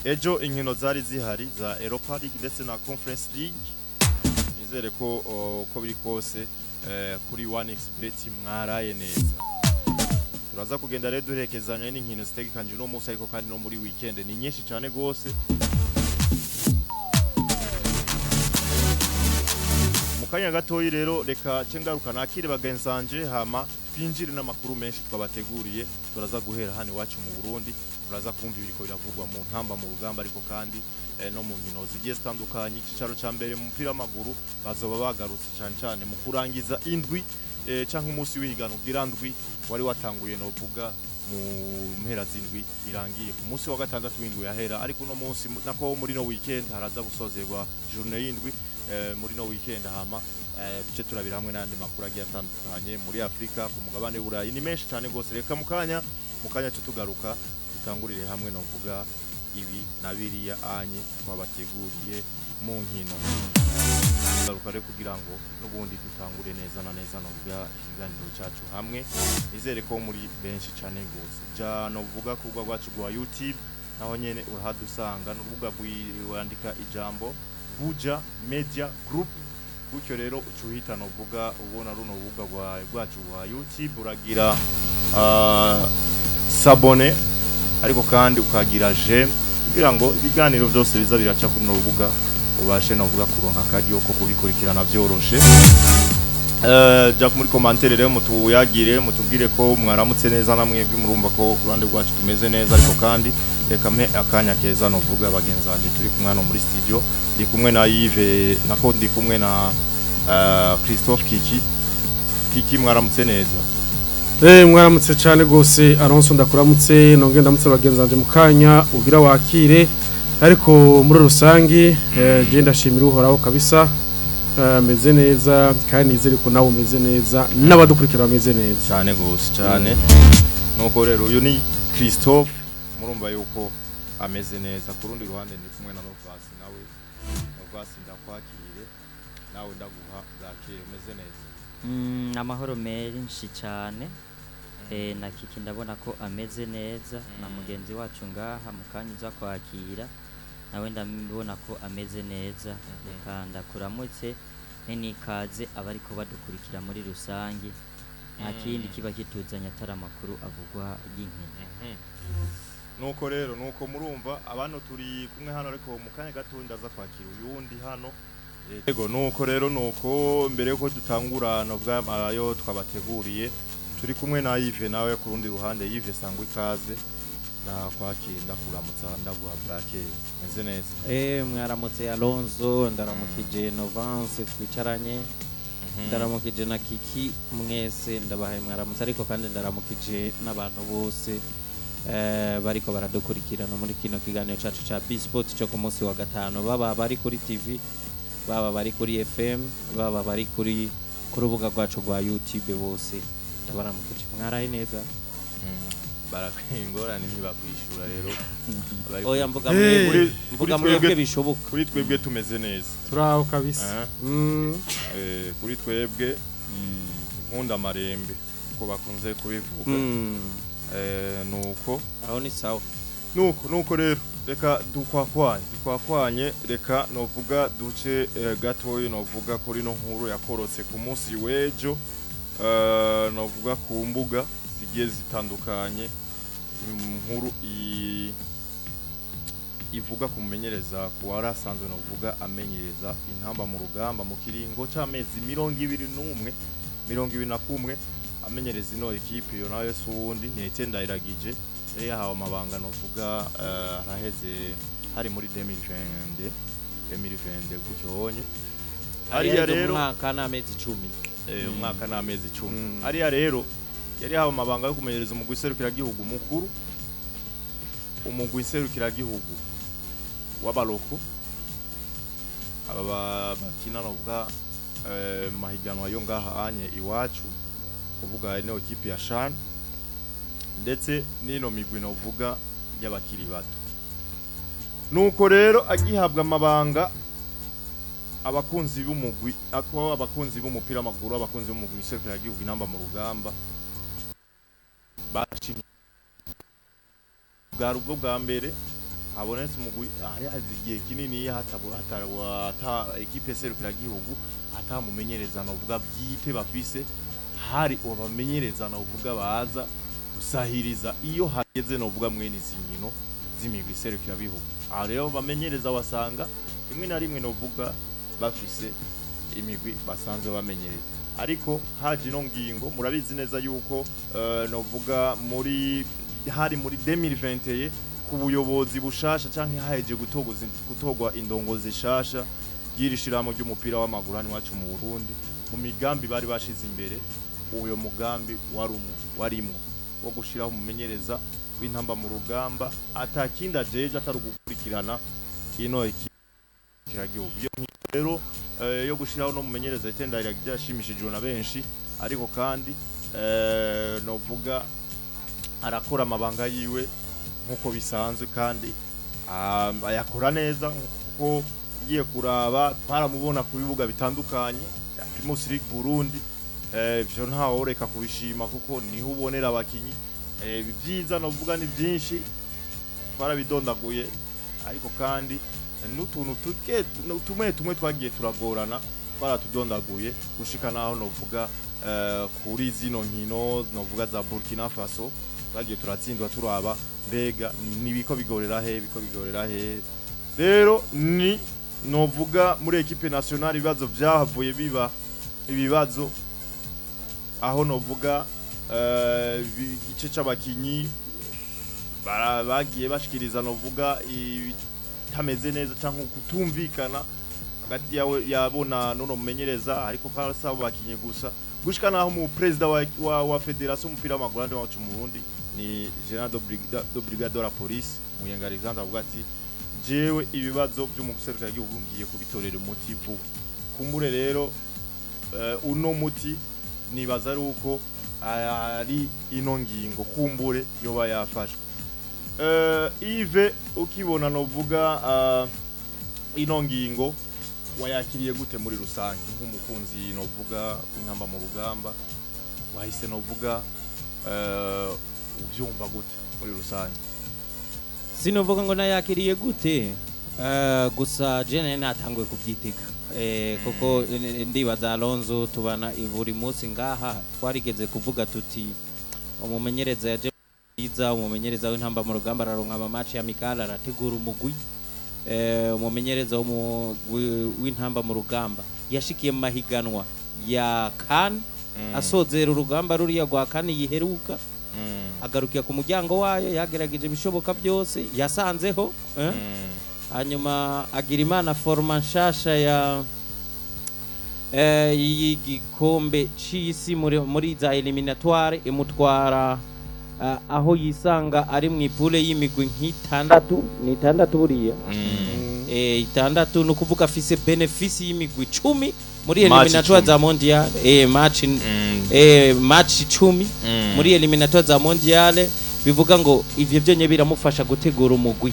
Ejo inkino zari zihari za Europa League ndetse na Conference League. Nizere ko ko biri kose kuri 1xBet mwaraye neza. Turaza kugenda rero duherekezanya n'inkino zitegekanije uno munsi, ariko kandi no muri weekend ni nyinshi cyane gose. Mu kanya gatoyi rero reka cengaruka nakire bagenzanje, hama twinjire n'amakuru menshi twabateguriye. Turaza guhera hano iwacu mu Burundi, turaza kumva ibiriko biravugwa mu ntamba mu rugamba, ariko kandi no mu nkino zigiye zitandukanye. Icicaro ca mbere mu mupira w'amaguru bazoba bagarutse cyane cyane mu kurangiza indwi canke umunsi w'ihigano ugira ndwi wari watanguye, novuga mu mpera z'indwi irangiye ku munsi wa gatandatu w'indwi yahera. Ariko uno munsi nako muri no weekend haraza gusozerwa journée y'indwi muri no weekend, hama duce turabira hamwe n'ayandi makuru agiye atandukanye muri Afrika, ku mugabane w'Uburayi, ni menshi cyane gose. Reka mukanya cyo tugaruka dutangurire hamwe novuga ibi na biriya anye twabateguriye mu nkino. Garuka rero kugira ngo n'ubundi dutangure neza na neza novuga ikiganiro cyacu hamwe. Nizere ko muri benshi cyane gose. Ja novuga ku rubuga rwacu rwa YouTube, naho nyene urahadusanga, n'urubuga wandika ijambo Buja Media Group, gutyo rero uca uhita novuga ubona runo rubuga rwacu rwa YouTube. Uragira s'abonner, ariko kandi ukagira j'aime, kugira ngo ibiganiro byose biza biraca kuri runo rubuga ubashe novuga kuronka akaryo ko kubikurikirana vyoroshe. Ja muri commentaire rero mutuyagire, mutubwire ko mwaramutse neza na mwebwe. Murumva ko ku ruhande rwacu tumeze neza, ariko kandi reka mpe akanya keza novuga bagenzi banje turi kumwe hano muri studio. Ndi kumwe na Yves, nako ndi kumwe na Christophe Kiki. Kiki, mwaramutse neza? Mwaramutse cyane gose Alonso, ndakuramutse nonge ndamutse bagenzi banje mu kanya ugira wakire. Ariko muri rusangi je ndashimira Uhoraho kabisa, meze neza kandi nizere ko nawe umeze neza n'abadukurikira bameze neza. Cyane gose cyane. Nuko rero uyu ni Christophe, murumva yuko ameze neza. Ku rundi ruhande ndi kumwe na Novasi. Nawe Novasi, ndakwakire nawe, ndaguha bwakeye. Umeze neza? Amahoro menshi cyane. Na Kiki ndabona ko ameze neza, na mugenzi wacu ngaha mu kanya uza kwakira nawe ndabona ko ameze neza. Reka ndakuramutse n'ikaze abariko badukurikira muri rusange. Nta kindi kiba kituzanye atari amakuru avugwa y'inkino. Nuko rero nuko murumva abano turi kumwe hano, ariko mu kanya gato ndaza kwakira uyundi hano. Yego, nuko rero nuko mbere yuko dutangura novuga ayo twabateguriye, turi kumwe na Yves nawe ku rundi ruhande. Yves, sangwa ikaze, ndakwakira, ndakuramutsa, ndaguha bwakeye. Meze neza? Mwaramutse Alonso, ndaramukije Novance twicaranye, ndaramukije na Kiki, mwese ndabahaye mwaramutse, ariko kandi ndaramukije n'abantu bose bariko baradukurikirana muri kino kiganiro cacu ca B-Sport cyo ku munsi wa gatanu, baba bari kuri TV, baba bari kuri FM, baba bari ku rubuga rwacu rwa YouTube, bose ndabaramukije. Mwaraye neza? Ingorane ntibakwishura rero. Oya, mvuga Hey. mwebwe, mvuga mwebwe bishoboka. Kuri twebwe tumeze neza. Turaho kabisa. Kuri twebwe inkunda marembe uko bakunze kubivuga. Nuko Aho ni sawa. Nuko rero reka dukwakwanye, reka novuga duce gatoyi novuga kuri no nkuru yakorotse ku munsi w'ejo, novuga ku mbuga zigiye zitandukanye, inkuru ivuga kumumenyereza ku wari asanzwe novuga amenyereza intamba mu rugamba mu kiringo c'amezi 21, 21 amenyereza ino ekipe. Iyo nayo si uwundi, ni Etienne Ndayiragije. Yari yahawe amabanga novuga araheze, hari muri 2020, 2020 gutyo honye hariya rero. Umwaka n'amezi 10. Umwaka n'amezi 10. Hariya rero yari yahawe amabanga yo kumenyereza umugwi serukiragihugu mukuru, umugwi serukiragihugu w'abaroko, aba bakina novuga mahiganwa yo ngaha anye iwacu, kuvuga ino ekipe ya CHAN ndetse n'ino migwi novuga y'abakiri bato. Nuko rero agihabwa amabanga, abakunzi b'umugwi ako abakunzi b'umupira w'amaguru, abakunzi b'umugwi serukiragihugu inamba mu rugamba bashimye. Bwari ubwo bwa mbere Habonetse umugwi hari hazi igihe kinini hatabura ata ekipe serukiragihugu atamumenyereza novuga bwite bafise, hari abamenyereza novuga baza gusahiriza iyo hageze novuga mwene izi nkino z'imigwi serukirabihugu. Aho rero bamenyereza wasanga rimwe na rimwe novuga bafise imigwi basanzwe bamenyereza, ariko haje ino ngingo murabizi neza yuko novuga muri hari muri 2021 ku buyobozi bushasha canke haheje gutogwa indongozi shasha ry'iri shirahamwe ry'umupira w'amaguru hano iwacu mu Burundi, mu migambi bari bashize imbere uyo mugambi warumwo warimwo wo gushiraho umumenyereza w'intamba mu rugamba atakindi ajeje atari ugukurikirana ino kiragihugu. Iyo ngingo rero yo gushiraho no mumenyereza itenda yashimishijwe na benshi, ariko kandi novuga arakora amabanga yiwe nkuko bisanzwe kandi ayakora neza, kuko ugiye kuraba twaramubona ku bibuga bitandukanye bya Primus League Burundi. Ivyo ntaworeka kubishima kuko niho ubonera abakinyi. Ibyiza novuga ni byinshi twarabidondaguye, ariko kandi n'utuntu tuke tumwe tumwe twagiye turagorana twaratudondaguye gushika naho novuga kuri zino nkino novuga za Burkina Faso twagiye turatsindwa, turaba mbega nibiko bigorera he, biko bigorera he. Rero ni novuga muri equipe nationale ibibazo vyahavuye biba ibibazo, aho novuga igice c'abakinyi bagiye bashikiriza novuga ibitameze neza canke kutumvikana hagati yawe yabona nuno mumenyereza, ariko kandi sabo bakinyi gusa gushika naho mu president wa federation umupira w'amaguru hano iwacu mu Burundi ni General de Brigade de la Police Muyenga Alexandre avuga ati jewe ibibazo by'umuserukiragihugu ngiye kubitorera umuti vuba. Kumbure rero uno muti nibaza ari uko ari ino ngingo kumbure yoba yafashwe. Yves, ukibona novuga ino ngingo wayakiriye gute muri rusange nk'umukunzi novuga w'intamba mu rugamba, wahise novuga ubyumva gute muri rusange? Sinovuga ngo nayakiriye gute, gusa je nari natanguye kubyitega, kuko ndibaza Alonso tubana buri munsi ngaha, twarigeze kuvuga tuti umumenyereza yaje byiza, umumenyereza w'intamba mu rugamba araronka ama match amical, arategura umugwi. Umumenyereza w'intamba mu rugamba yashikiye mu mahiganwa ya CAN, asozera urugamba ruriya rwa CAN yiheruka, agarukira ku muryango wayo, yagerageje ibishoboka byose yasanzeho. Hanyuma agira Imana forma nshasha ya y'igikombe c'isi muri za éliminatoires, imutwara aho yisanga ari mu i poule y'imigwi nk'itandatu, ni itandatu buriya, itandatu, ni ukuvuga afise bénéfice y'imigwi 10 muri Match éliminatoires 10. za mondial, match match 10 muri éliminatoires za mondial. Bivuga ngo ivyo byonye biramufasha gutegura umugwi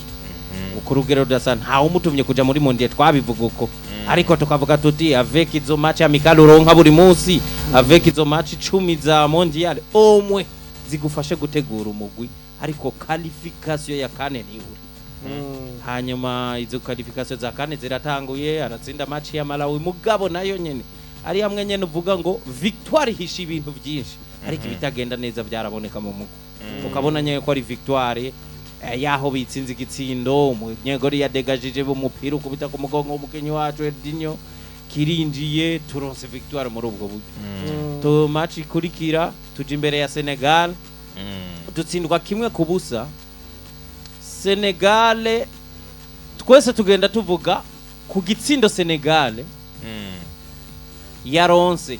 ku rugero rudasa. Ntawe umutumye kuja muri mondial, twabivuga uko, ariko tukavuga tuti avec izo match amical uronka buri munsi, avec izo match 10 za mondial, omwe zigufashe gutegura umugwi, ariko qualification ya CAN ntiburi. Hanyuma izo qualification za CAN ziratanguye, aratsinda match ya Malawi, mugabo nayo nyene ari hamwe nyene uvuga ngo victoire ihisha ibintu byinshi, ariko ibitagenda neza byaraboneka mu mugwi, ukabona nyene ko ari victoire yaho bitsinze igitsindo, umunyegori yadegajije umupira ukubita ku mugongo w'umukinyi wacu Edinho, kirinjiye, turonse victoire muri ubwo buryo. To match ikurikira tuja imbere ya Senegal, dutsindwa 1-0. Senegal twese tugenda tuvuga ku gitsindo Senegal yaronse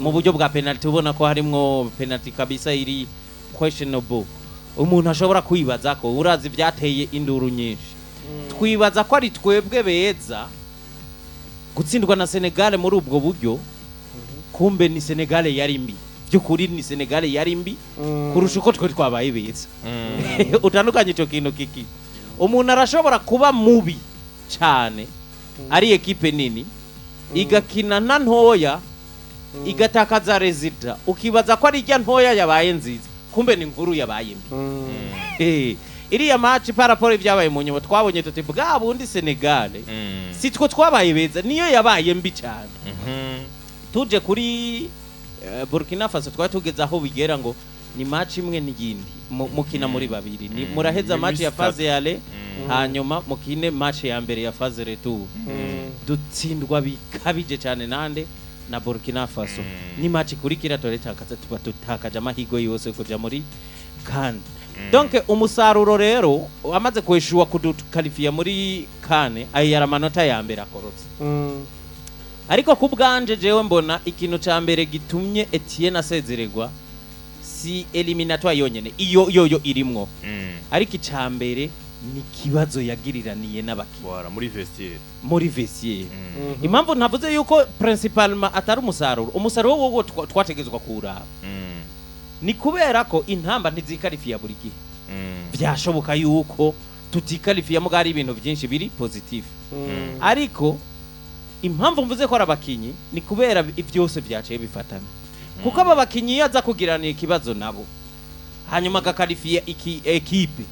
mu buryo bwa penalty, ubona ko harimwo penalty kabisa iri questionable, umuntu ashobora kwibaza ko urazi byateye induru nyinshi. Twibaza ko ari twebwe beza gutsindwa na Senegal muri ubwo buryo, kumbe ni Senegal yari mbi by'ukuri, ni Senegal yari mbi kurusha uko twe twabaye beza. Utandukanye icyo kintu kiki, umuntu arashobora kuba mubi cyane ari ekipe nini igakina na ntoya igatakaza résultat, ukibaza ko ari ijya ntoya yabaye nziza, kumbe ni nkuru yabaye mbi. Iriya match par rapport ibyabaye mu nyuma, twabonye tuti bwa bundi Senegal si two twabaye beza, niyo yabaye mbi cyane. Tuje kuri Burkina Faso, twari tugeze aho bigera ngo ni match imwe n'iyindi, mukina muri babiri, ni muraheza Ni match ya misi phase y'aller, hanyuma mukine match ya mbere ya phase retour. Dutsindwa bikabije cyane nande? Na Burkina Faso. Ni match ikurikira turatakaza, tuba tutakaje amahirwe yose kuja muri CAN. Donc umusaruro rero amaze kweshuwa kuduqualifier muri CAN, ayo yari amanota ya mbere akorotse. Ariko ku bwanje jewe mbona ikintu ca mbere gitumye Etienne asezererwa si éliminatoire yonyene, iyo yoyo irimwo, ariko ica mbere ni ikibazo yagiriraniye n'abakinnyi Voilà, muri vestiaire. Muri vestiaire. Impamvu ntavuze yuko principalement atari umusaruro, umusaruro wowo twategezwa kuwuraba, ni kubera ko intamba ntiziqualifier buri gihe. Vyashoboka yuko tutiqualifier, muga hari ibintu byinshi biri positif. Ariko impamvu mvuze ko ari abakinyi ni kubera byose vyaciye bifatana, kuko aba bakinyi iyo aza kugirana ikibazo nabo hanyuma agaqualifier iki équipe,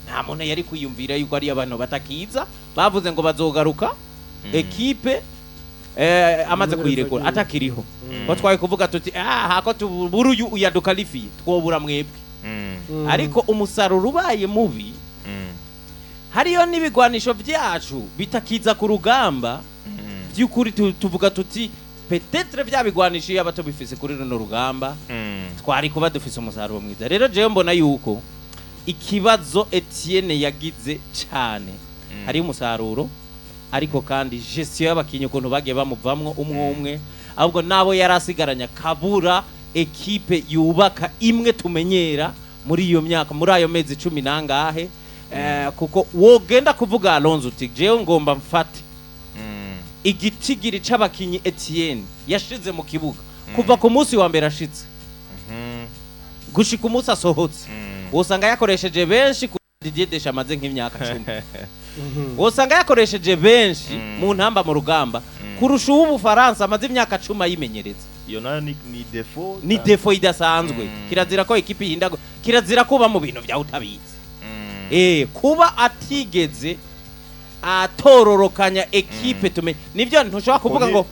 nta muntu yari kwiyumvira yuko ari abantu batakiza bavuze ngo bazogaruka équipe amaze Umumenyereza kuyirekura agiye. atakiriho, ko twari kuvuga tuti ah, hako tubura uyu uyaduqualifier, twobura mwebwe. Ariko umusaruro ubaye mubi, hariyo n'ibigwanisho byacu bitakiza ku rugamba by'ukuri, tuvuga tuti peut-être bya bigwanisho iyo aba tubifise kuri runo rugamba, twari kuba dufise umusaruro mwiza. Rero jewe mbona yuko ikibazo Etienne yagize cyane hariyo umusaruro, ariko kandi gestion y'abakinyi, ukuntu bagiye bamuvamwo umwe umwe, ahubwo nabo yari asigaranye kabura équipe yubaka imwe tumenyera muri iyo myaka, muri ayo mezi 10 nangahe, kuko wogenda kuvuga Alonso uti jewe ngomba mfate igitigiri c'abakinyi Etienne yashize mu kibuga kuva ku munsi wa mbere ashitse gushika umunsi asohotse, wosanga yakoresheje benshi ku Didier Deschamps amaze nk'imyaka 10, wosanga yakoresheje benshi mu ntamba mu rugamba kurusha uw'Ubufaransa amaze imyaka 10 ayimenyereza. Iyo nayo ni défaut. Ni défaut idasanzwe. Kirazira ko ikipe ihindago, kirazira kuba mu bintu byawe utabizi. Kuba atigeze atororokanya équipe tumenye, nivyo ntushobora kuvuga ngo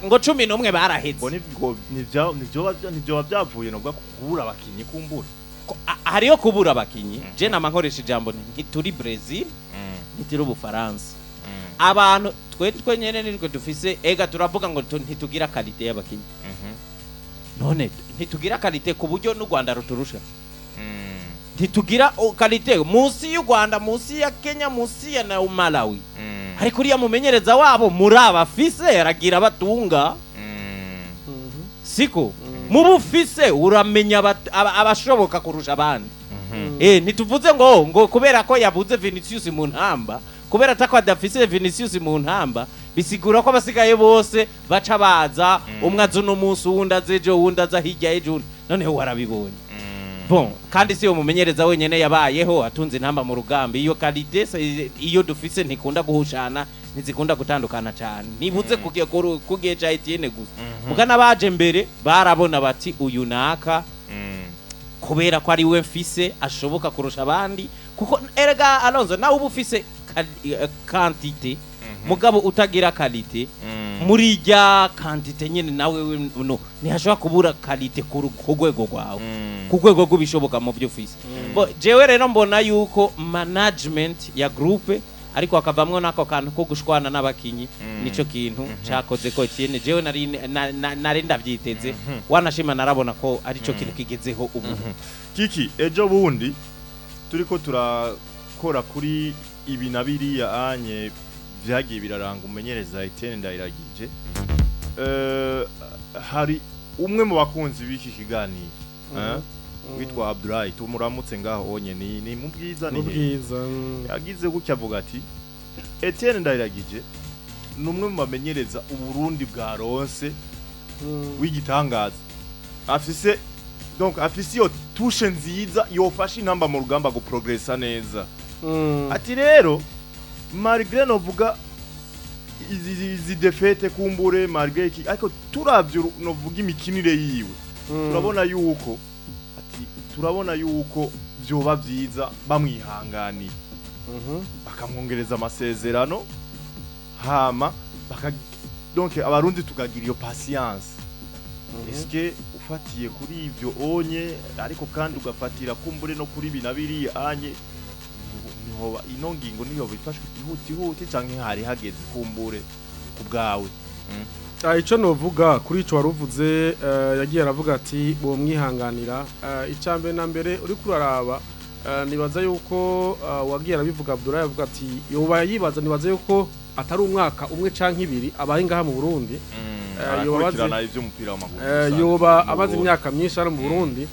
ngo 11 baraheze. Ngo nivyo byavuye nubwo kubura abakinyi kumbura. Hariyo kubura abakinyi. Je nama nkoresha ijambo nti ntituri Brazil, ntituri Ubufaransa. Abantu twe nyene nitwe dufise ega turavuga ngo ntitugira qualité y'abakinyi. None ntitugira qualité ku buryo n'u Rwanda ruturusha? Ntitugira qualité munsi y'u Rwanda, munsi ya Kenya, munsi ya na Malawi? Ariko uriya mumenyereza wabo muri abafise aragira abatunga, siko muba ufise uramenya abashoboka kurusha abandi. Ntituvuze ngo kubera ko yabuze Vinicius mu ntamba, kubera atako adafise Vinicius mu ntamba, bisigura ko abasigaye bose baca baza, umwe aza uno munsi, uwundi aza ejo, uwundi aza hirya ejo, uwundi noneho warabibonye. Bon, kandi si umumenyereza wenyene yabayeho atunze intamba mu rugamba. Iyo qualité iyo dufise ntikunda guhushana, ntizikunda gutandukana cyane. Ntibuze kugiye kugiye ca Etienne gusa, muga n'abaje mbere barabona bati uyu naka, kubera ko ari we mfise ashoboka kurusha abandi. Kuko erega Alonso, nawe uba ufise quantité, mugabo utagira qualité, muri rya quantité nyene nawe no ntihashobora kubura qualité ku rwego rwawe, ku rwego rw'ibishoboka mu byo ufise. Bo jewe rero mbona yuko management ya groupe, ariko hakavamwo n'ako kantu ko gushwana n'abakinyi, nico kintu cakoze ko Etienne. Jewe nari nari ndavyiteze, wanashima narabona ko arico kintu kigezeho ubu. Kiki, ejo bundi turiko turakora kuri ibi na biriya anye vyagiye biraranga umumenyereza Etienne Ndayiragije, hari umwe mu bakunzi b'iki kiganiro witwa Abdoulaye, tumuramutse ngaho onye ni mu bwiza ni mu he? Bwiza. Yagize gutya avuga ati Etienne Ndayiragije ni umwe mu bamenyereza Uburundi bwaronse w'igitangaza, afise, donc afise iyo touche nziza yofasha intamba mu rugamba guprogressa neza. Ati rero malgré novuga izi défaites kumbure, malgré iki, ariko turavye novuga imikinire yiwe, turabona yuko, ati turabona yuko Vyoba vyiza bamwihanganiye, bakamwongereza amasezerano, hama baka donc abarundi tukagira iyo patience. Eske ufatiye kuri ivyo onye, ariko kandi ugafatira kumbure no kuri ibi na biriya anye, nihoba ino ngingo niyo bifashwe ihutihuti canke hari hageze kumbure ku bwawe? Ico novuga kuri ico waruvuze, yagiye aravuga ati bomwihanganira. Icya mbere na mbere uri kuraraba, nibaza yuko wagiye arabivuga, Abdullah yavuga ati yoba yibaza, nibaza yuko atari umwaka umwe canke ibiri abaye ngaha mu Burundi. Yoba Arakurikirana ivy'umupira w'amaguru yoba mu amaze Burundi. Imyaka myinshi ari mu Burundi.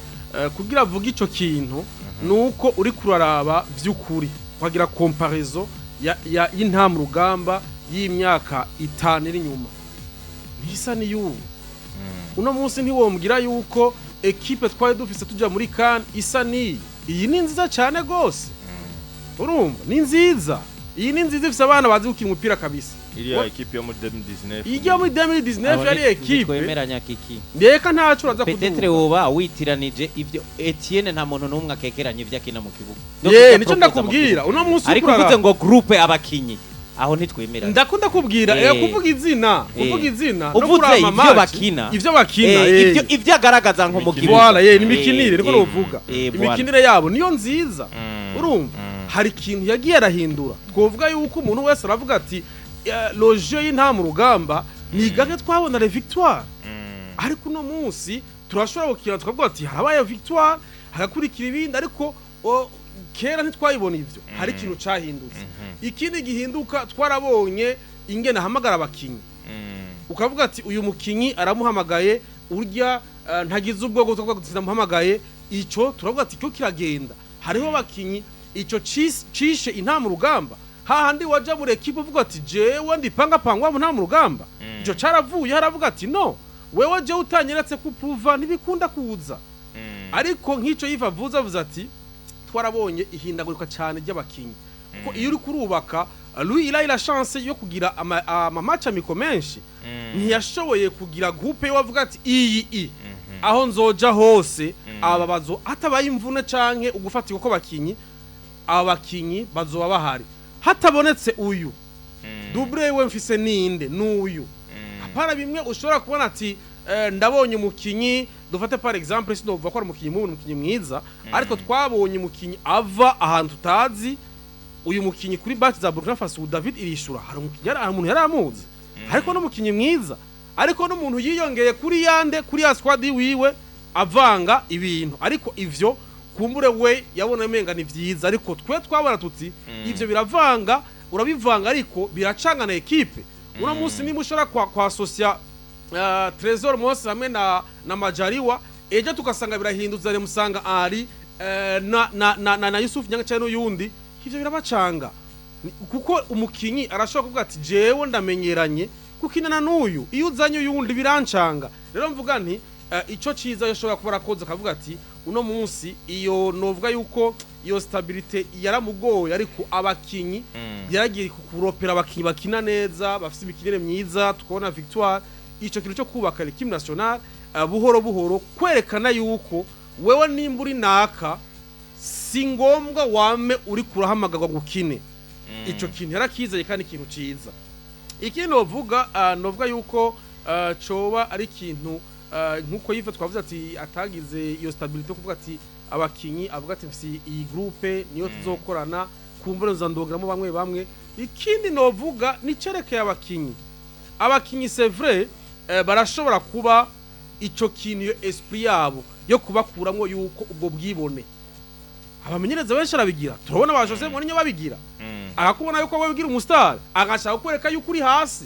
Kugira avuge ico kintu nuko uri kuraraba vy'ukuri ukagira comparaison ya y'intama rugamba y'imyaka 5 iri inyuma ntisa n'iyubu. Uno munsi ntiwombwira yuko ekipe twari dufise tuja muri CAN isa n'iyi. Iyi ni nziza cyane gose, urumva ni nziza, iyi ni nziza, ifise abana bazi gukina umupira kabisa. Iriya ekipe yo muri 2019? Ijya muri 2019 yari ekipe. Twemeranya, Kiki. Ndeka ntaco uraza Peut-être kuduga. woba witiranije ivyo Etienne, nta muntu n'umwe akekeranya ivyo akina mu kibuga. Donc Ye ivyo nico proposa mu ndakubwira kibuga. uno munsi Ariko uriko uvuze uraraba. ngo groupe abakinyi, aho ntitwemeranya. Ndakunda kubwira kuvuga izina, kuvuga izina no Uvuze kuraba ivyo match, bakina. Ivyo bakina. Ivyo agaragaza nko mu kibuga. Voilà, ni imikinire niko novuga. Voilà. Imikinire yabo niyo nziza. Urumva hari ikintu yagiye arahindura, twovuga yuko umuntu wese aravuga ati le jeu y'intama rugamba ni gake twabona les victoires, ariko uno munsi turashobora gukina tukavuga ati harabaye victoire, hagakurikira ibindi, ariko kera ntitwayibona ivyo. Hari ikintu cahindutse. Ikindi gihinduka, twarabonye ingene ahamagara abakinyi, ukavuga ati uyu mukinyi aramuhamagaye, urya ntagize ubwoko, tukavuga ati ndamuhamagaye. Ico turavuga ati cyo kiragenda. Hariho abakinyi ico cishe intama rugamba, hahandi waja muri ekipe uvuga ati jewe ndipangapangwa mu ntama rugamba. Ico caravuye, haravuga ati no wewe jewe utanyeretse kupuva ntibikunda kuza. Ariko nk'ico yiva avuze, avuze ati twarabonye ihindagurika cyane ry'abakinyi, kuko iyo uri kurubaka, lui il a eu la chance yo kugira ama match amicaux menshi, ntiyashoboye kugira groupe yo avuga ati iyi i aho nzoja hose aba bazo hatabaye imvune canke ugufatirwa ko bakinyi, aba bakinyi bazoba bahari, hatabonetse uyu double we mfise ninde n'uyu. Hapana bimwe ushobora kubona ati ndabonye umukinyi, dufate par exemple, sinovuga ko ari umukinyi mubi, umukinyi mwiza, ariko twabonye umukinyi ava ahantu tutazi. Uyu mukinyi kuri batch za Burkina Faso, David Irishura, hari umukinyi hari umuntu yari amuzi, ariko n'umukinyi mwiza, ariko n'umuntu yiyongeye kuri yande kuri ya squad wiwe avanga ibintu. Ariko ivyo kumbure we yabona umenga ni vyiza, ariko twe twabona tuti ivyo biravanga, urabivanga ariko biracangana ekipe. Uno munsi niba ushobora kwa associa Trésor Mose hamwe na Majaliwa, ejo tugasanga birahindutse ari musanga ari na Yusuf Nyanga cyane n'uyundi, ivyo birabacanga. Kuko umukinyi arashobora kuvuga ati jewe ndamenyeranye kukinana n'uyu, iyo uzanye uyundi birancanga. Rero mvuga nti ico ciza yashobora kuba arakoze, akavuga ati uno munsi iyo novuga yuko iyo stabilité yaramugoye, ariko abakinyi yaragiye kuropera abakinyi bakina neza, bafise imikinire myiza, tukabona victoire. Ico kintu cyo kubaka l'équipe nationale buhoro buhoro, kwerekana yuko wewe nimba uri naka si ngombwa wame uri kurahamagarwa gukine. Ico kintu yarakizeye kandi ikintu ciza. Ikindi novuga, novuga yuko coba ari ikintu nkuko yive twavuze ati atagize iyo stabilité yo kuvuga ati abakinyi, avuga ati mfise iyi groupe niyo tuzokorana, kumbura nzandongeramo bamwe bamwe. Ikindi novuga nicerekeye abakinyi, abakinyi c'est vrai, barashobora kuba ico kintu, iyo esprit yabo yo kubakuramwo yuko ubwo bwibone, abamenyereza benshi arabigira, turabona ba Jose Mourinho babigira, akakubona yuko wowe ugira umustar, agashaka kukwereka yuko uri hasi.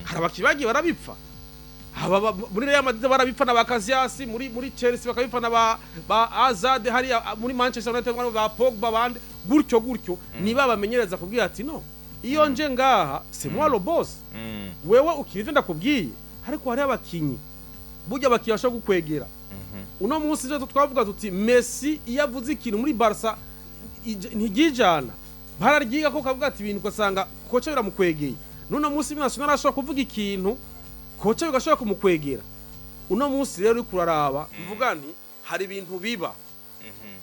Hari abakinyi bagiye barabipfa. Aba muri Real Madrid barabipfa na ba Casillas, muri Chelsea bakabipfa na ba Hazard, hariya muri Manchester United ba Pogba bande gutyo gutyo. Niba bamenyereza kubwira ati no iyo nje ngaha c'est moi le boss, wewe ukina ivyo ndakubwiye. Ariko hari abakinyi burya abakinyi bashobora kukwegera. Uno munsi rero twavuga tuti Messi iyo avuze ikintu muri Barca ntigijana, bararyiga ko kavuga ati ibintu ugasanga kocha biramukwegeye. N'uno munsi National ashobora kuvuga ikintu, kocha bigashobora kumukwegera. Uno munsi rero uri kuraraba, mvuga nti hari ibintu biba.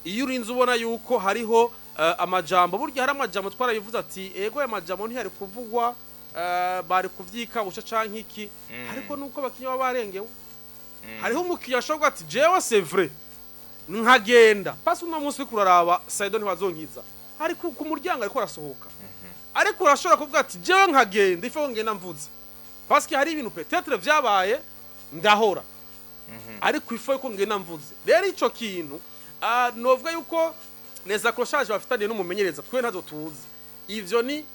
Iyo urinze ubona yuko hariho amajambo, burya hari amajambo twarabivuze ati ego aya majambo ntiyari kuvugwa, bari kuvyika uca canke iki, ariko nuko abakinyi baba barengewe. Hariho umukinyi ashobora kuvuga ati jewe c'est vrai nkagenda pasi uno munsi uriko uraraba Saido ntibazonkiza ariko ku muryango ariko arasohoka, ariko urashobora kuvuga ati jewe nkagenda ifo ngenda mvuze parce que hari ibintu peut-être vyabaye ndahora, ariko ifo yuko ngenda mvuze. Rero ico kintu novuga yuko les accrochages bafitaniye n'umumenyereza twe ntazo tuzi, ivyo ni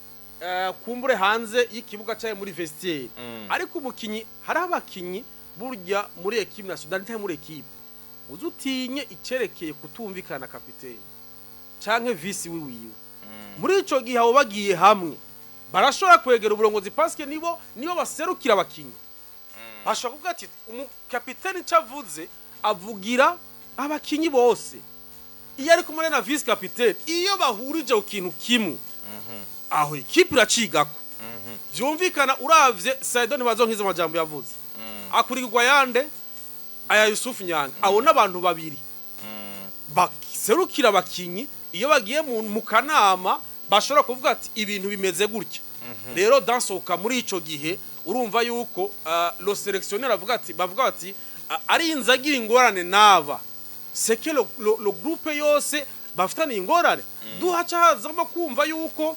kumbure hanze y'ikibuga cyangwa muri vestiaire. Ariko umukinyi, hari abakinyi burya muri équipe nationale cyangwa muri équipe uzi utinye icerekeye kutumvikana na kapitene canke vice wiwiwe. Muri ico gihe abo bagiye hamwe barashobora kwegera uburongozi parce que nibo baserukira abakinyi. Bashobora kuvuga ati umukapitene ico avuze avugira abakinyi bose. Iyo ari kumwe na vice capitaine, iyo bahurije ku kintu kimwe, aho ikipe iracigako. Vyumvikana uravye Saido ntibazonkiza amajambo yavuze akurikirwa yande aya Yusuf Nyanga, abo n'abantu babiri baserukira abakinyi. Iyo bagiye mu kanama bashobora kuvuga ati ibintu bimeze gutya. Rero dansohoka muri ico gihe urumva yuko le sélectionneur avuga ati, bavuga bati arinze agira ingorane naba c'est que le groupe yose bafitaniye ingorane. Duhaca hazamo kumva yuko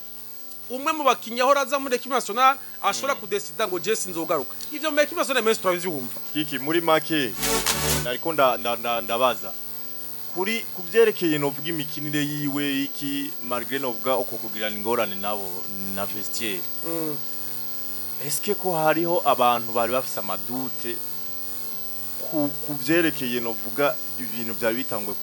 umwe mu bakinyi ahora aza muri équipe nationale ashobora kudesida ngo je sinzogaruka. Ivyo mu équipe nationale menshi turavyumva. Kiki, muri make nariko ndabaza kuri kuvyerekeye novuga imikinire yiwe iki, malgré novuga uko kugirana ingorane nabo na vestiaire, eske ko hariho abantu bari bafise ama doutes ku vyerekeye novuga ibintu vyari bitangwe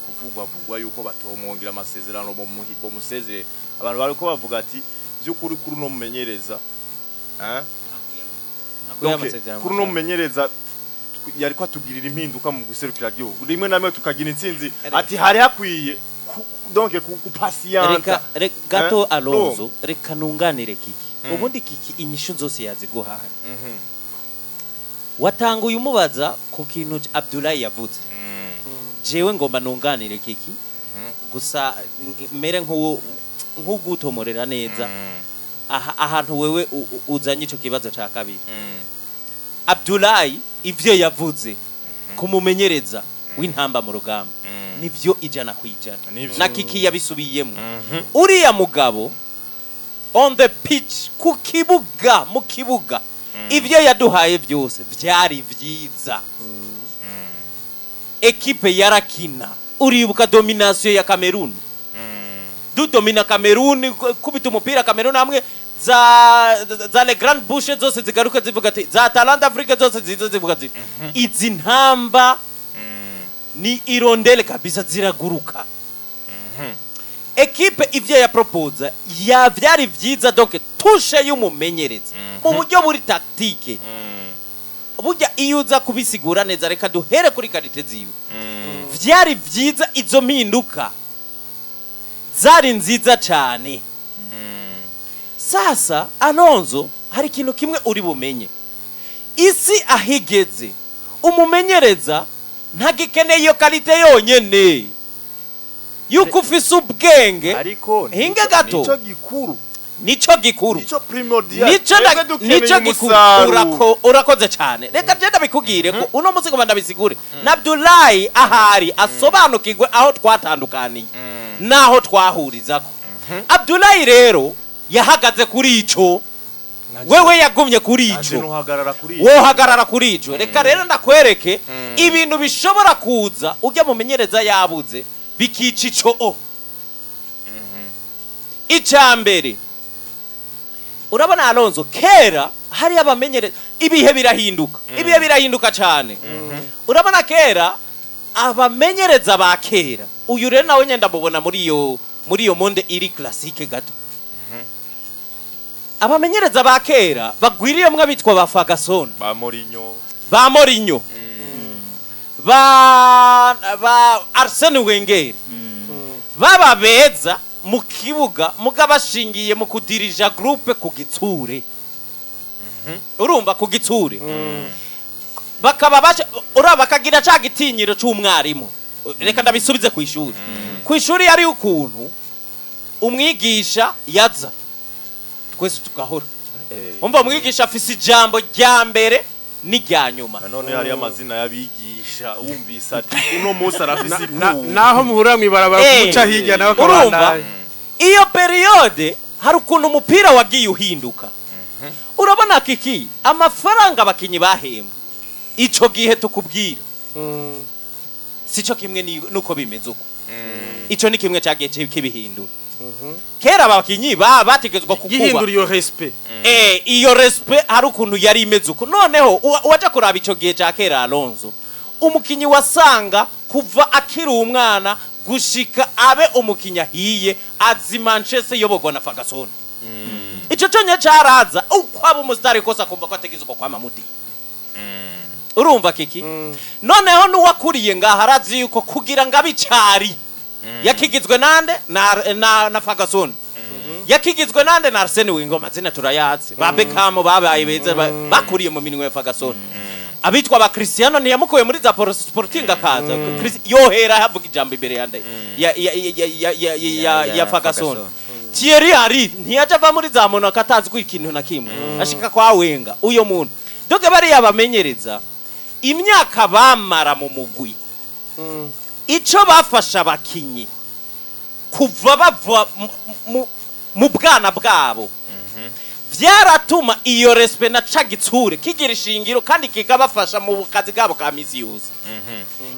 kuvugwa vugwa yuko batomwongera amasezerano, bomusezere? Abantu bariko bavuga ati vy'ukuri kuri uno mumenyereza, eh? Nakuye Donc, amasezerano kuri uno mumenyereza yariko atugirira impinduka mu guserukira igihugu, rimwe na rimwe tukagira intsinzi, ati hari hakwiye donc kupasiyanta. Reka gato. Eh? Alonso, reka nunganire Kiki. Ubundi Kiki inyishu zose yaziguhaye. Watanguye umubaza ku kintu Abdoulaye yavuze. Jewe ngomba nunganire Kiki gusa mere nk'ugutomorera neza aha ahantu wewe uzanye ico kibazo ca kabiri. Abdoulaye ivyo yavuze kumumenyereza w'intamba mu rugamba nivyo 100%. Nivyo. Na Kiki yabisubiyemo. Uriya mugabo on the pitch, ku kibuga, mu kibuga ivyo yaduhaye byose vyari vyiza. Ekipe yarakina. Uribuka domination ya Cameroon, dudomina Cameroon, kubita umupira Cameroon hamwe za les grandes bouches zose zigaruka zivuga ati za Talent Africa zose ziza zivuga ati izi ntamba ni hirondelle kabisa, ziraguruka. Ekipe ivyo ya proposa ya vyari vyiza. Donc touche y'umumenyereza mu buryo buri tactique, burya iyo uza kubisigura neza, reka duhere kuri qualité ziwe, vyari vyiza. Izo mpinduka zari nziza cyane. Sasa Alonzo, hari ikintu kimwe uri bumenye: isi ahigeze, umumenyereza ntagikeneye iyo qualité yonyene yuko ufise ubwenge. Ariko Hinga gato. nico gikuru. Nico gikuru. Nico primordial. Nico Twebwe dukeneye nico gikuru. umusaruro. Urakoze cyane. Reka je ndabikubwire ko uno munsi ngomba ndabisigure na Abdullahi ahari asobanukirwe aho twatandukaniye naho twahurizako. Abdullahi rero yahagaze kuri ico, wewe yagumye kuri Nanje ico. nuhagarara kuri ico. Wohagarara kuri ico. Reka rero ndakwereke ibintu bishobora kuza ujya mumenyereza yabuze bikica ico. O icya mbere, urabona Alonso, kera hari abamenyereza, ibihe birahinduka, ibihe birahinduka cyane. Urabona kera abamenyereza ba kera, uyu rero nawe nyenda ndamubona muri iyo monde iri classique gato. Abamenyereza ba kera bagwiriyemwo abitwa ba Ferguson, ba Mourinho, ba Mourinho, ba Arsene Wenger, baba beza mu kibuga muga bashingiye mu kudirija groupe ku gitsure. Urumva, ku gitsure bakaba baca uraba bakagira ca gitinyiro c'umwarimu. Reka ndabisubize ku ishuri. Ku ishuri yari ukuntu umwigisha yaza, twese tugahora. Umva, umwigisha afise ijambo rya mbere n'irya nyuma. Nanone hariyo amazina y'abigisha, wumvise ati uno munsi arafise iku. Naho muhurira mw'ibarabara, kumuca hirya nawe Urumva? akabandanya. Iyo période hari ukuntu umupira wagiye uhinduka. Urabona kiki, amafaranga abakinyi bahembwa ico gihe tukubwira sico kimwe nuko bimeze uko. Ico ni kimwe cagiye kibihindura. Kera abakinyi bategezwa kukuba Gihindura iyo respect. Iyo respect hari ukuntu yari imeze uko. Noneho uwaja kuraba ico gihe ca kera, Alonso, umukinyi wasanga kuva akiri umwana gushika abe umukinyi ahiye azi Manchester yoborwa na Ferguson. Ico conye caraza uko aba umusitari kose akumva ko ategezwa kwama muti. Urumva kiki, noneho n'uwakuriye ngaha arazi yuko kugira ngo abe icari yakigizwe nande? Na Ferguson. Yakigizwe nande? Na Arsene Wenger. Amazina turayazi, ba Beckham babaye beza, bakuriye mu minwe ya Ferguson. Abitwa ba Cristiano ntiyamukuye muri za Sporting akaza. Yohera havuga ijambo imbere ya nde? Ya Ferguson. Thierry Henry ntiyaje ava muri za Monaco atazi ko ikintu na kimwe ashika kwa Wenger. Uyo muntu doge bariya bamenyereza, imyaka bamara mu mugwi, ico bafasha abakinyi kuva bava mu bwana bwabo, vyaratuma iyo respect na ca gitsure kigira ishingiro kandi kikabafasha mu kazi kabo ka misi yose.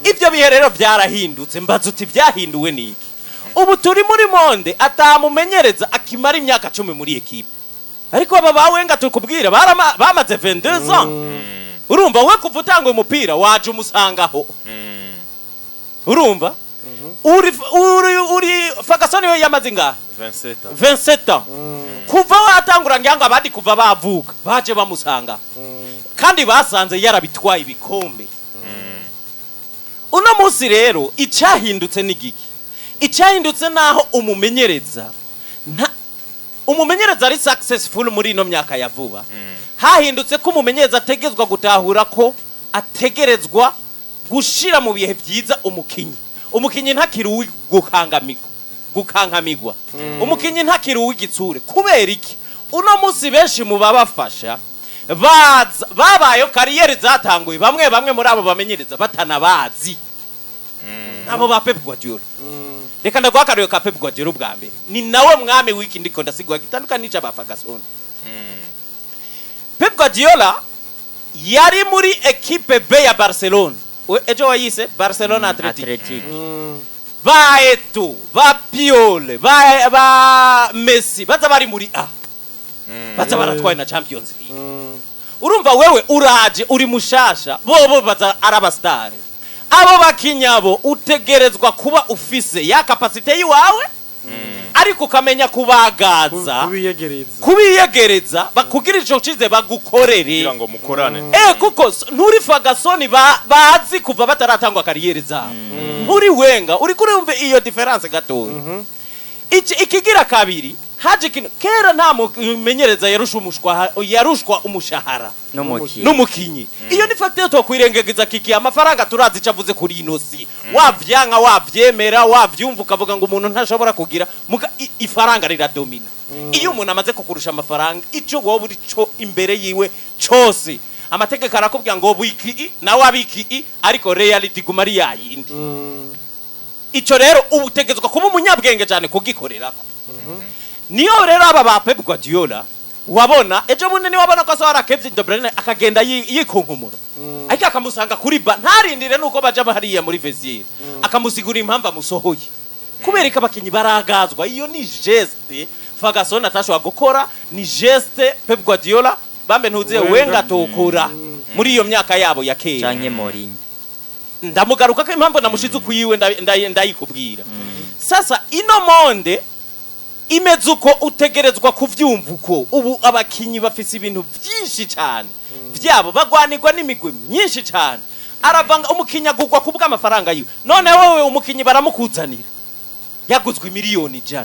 Ivyo bihe rero vyarahindutse. Mbaza uti vyahinduwe niki? Ubu turi muri monde atamumenyereza akimara imyaka 10 muri ekipe, ariko aba ba Wenger tukubwira bamaze 22 ans. Urumva, we kuva utanga umupira waje umusangaho. Urumva, uri Ferguson we yamaze ingahe? 27. 27 ans. Kuva watangura, ngira ngo abandi kuva bavuka baje bamusanga, kandi basanze yarabitwaye ibikombe. Uno munsi rero icyahindutse ni giki? Icyahindutse naho umumenyereza nta umumenyereza ari successful muri ino myaka ya vuba, hahindutse ko umumenyereza ategerezwa gutahura ko ategerezwa gushira mu bihe byiza umukinyi. Umukinyi ntakiri uwi gukankamigwa, umukinyi ntakiri uw'igitsure. Kubera iki? Uno munsi benshi mu babafasha baza babayeho carrière zatanguye, bamwe bamwe muri abo bamenyereza batanabazi, abo ba Pep Guardiola. Reka ndaguha akarorero ka Pep Guardiola ubwa mbere, ni nawe mwami w'iki ndiko ndasigwa gitandukanye n'ica ba Ferguson. Pep Guardiola yari muri equipe B ya Barcelona. Ejo wayise Barcelona Athletic. Athletic. Ba Eto'o, ba Puyol, ba Messi baza bari muri A, baza baratwaye na Champions League. Urumva, wewe uraje uri mushasha, bobo baza ari abasitari. Abo bakinyabo utegerezwa kuba ufise ya capacité yiwawe, ariko ukamenya kubagaza, kubiyegereza. Kubiyegereza, bakugira ico cize, bagukorere kugira ngo mukorane. Kuko nturi Ferguson bazi kuva bataratangwa carrière zabo, nturi Wenger. Uri kurumva iyo différence gatoya? Iki ikigira kabiri, haje ikintu kera nta mumenyereza yarusha umushwa, yarushwa umushahara n'umukinnyi. N'umukinyi. Iyo ni facteur twakwirengagiza kiki. Amafaranga turazi icyo avuze kuri ino si, wavyanka, wavyemera, wavyumva, ukavuga ngo umuntu ntashobora kugira muga ifaranga riradomina. Iyo umuntu amaze kukurusha amafaranga, ico wowe uri co imbere yiwe cose, amategeko arakubwira ngo wiki i nawe abiki i, ariko reality guma ari yayindi. Ico rero ubu utegetswe kuba umunyabwenge cyane kugikorerako. Niyo rero aba ba Pep Guardiola wabona ejo bundi ni wabona ko asohora Kevin De Bruyne akagenda yikunkumura, ariko akamusanga kuri ba, ntarindire nuko baja hariya muri vestiaire, akamusigura impamvu amusohoye, kubera ko abakinyi baragazwa. Iyo ni geste Ferguson atashobora gukora, ni geste Pep Guardiola bambe ntuze Wenger. Wenger atokora muri iyo myaka yabo ya kera. Canke Mourinho. Ndamugaruka ko impamvu namushize ukwiwe ndayikubwira. Sasa ino monde imeze uko, utegerezwa kuvyumva uko. Ubu abakinyi bafise ibintu vyinshi cyane vyabo, bagwanirwa n'imigwi myinshi cyane. Aravanga umukinyi agugwa kubwa amafaranga yiwe. None wewe umukinyi baramukuzanira yaguzwe miliyoni 100,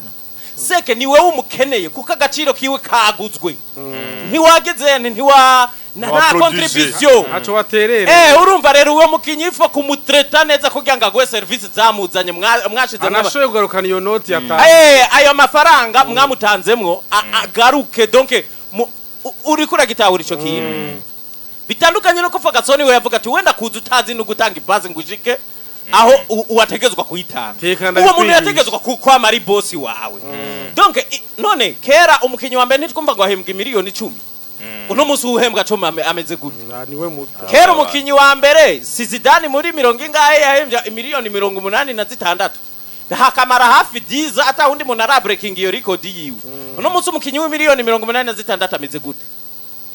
seke ni wewe umukeneye kuko agaciro kiwe kaguzwe, ntiwageze ntiwa Nta Wa contribution. Ntaco waterera. Urumva rero, uwo mukinyi ifo kumutreta neza kugira ngo aguhe service zamuzanye, mwashizemwo Anashoboye kugarukana iyo noti yatanga. Ayo mafaranga mwamutanzemwo agaruke. Donc uriko uragitahura ico kintu, bitandukanye no kuvuga Ferguson, we yavuga ati wenda kuza utazi no gutanga ipasi ngo ushike aho uwategezwa kuyitanga. Teka Uwo muntu ndabikwigisha. yategezwa kwama ari bosi wawe. Donc none kera umukinyi wa mbere ntitwumva ngo ahembwa miliyoni 10. Uno munsi uhembwa 10 ameze gute? Niwe muto. Kera umukinyi wa mbere si Zidane muri mirongo ingahe yahembwa miliyoni 86, hakamara hafi 10 ata wundi muntu arabreaking iyo record yiwe. Uno munsi umukinyi w'imiliyoni 86 ameze gute?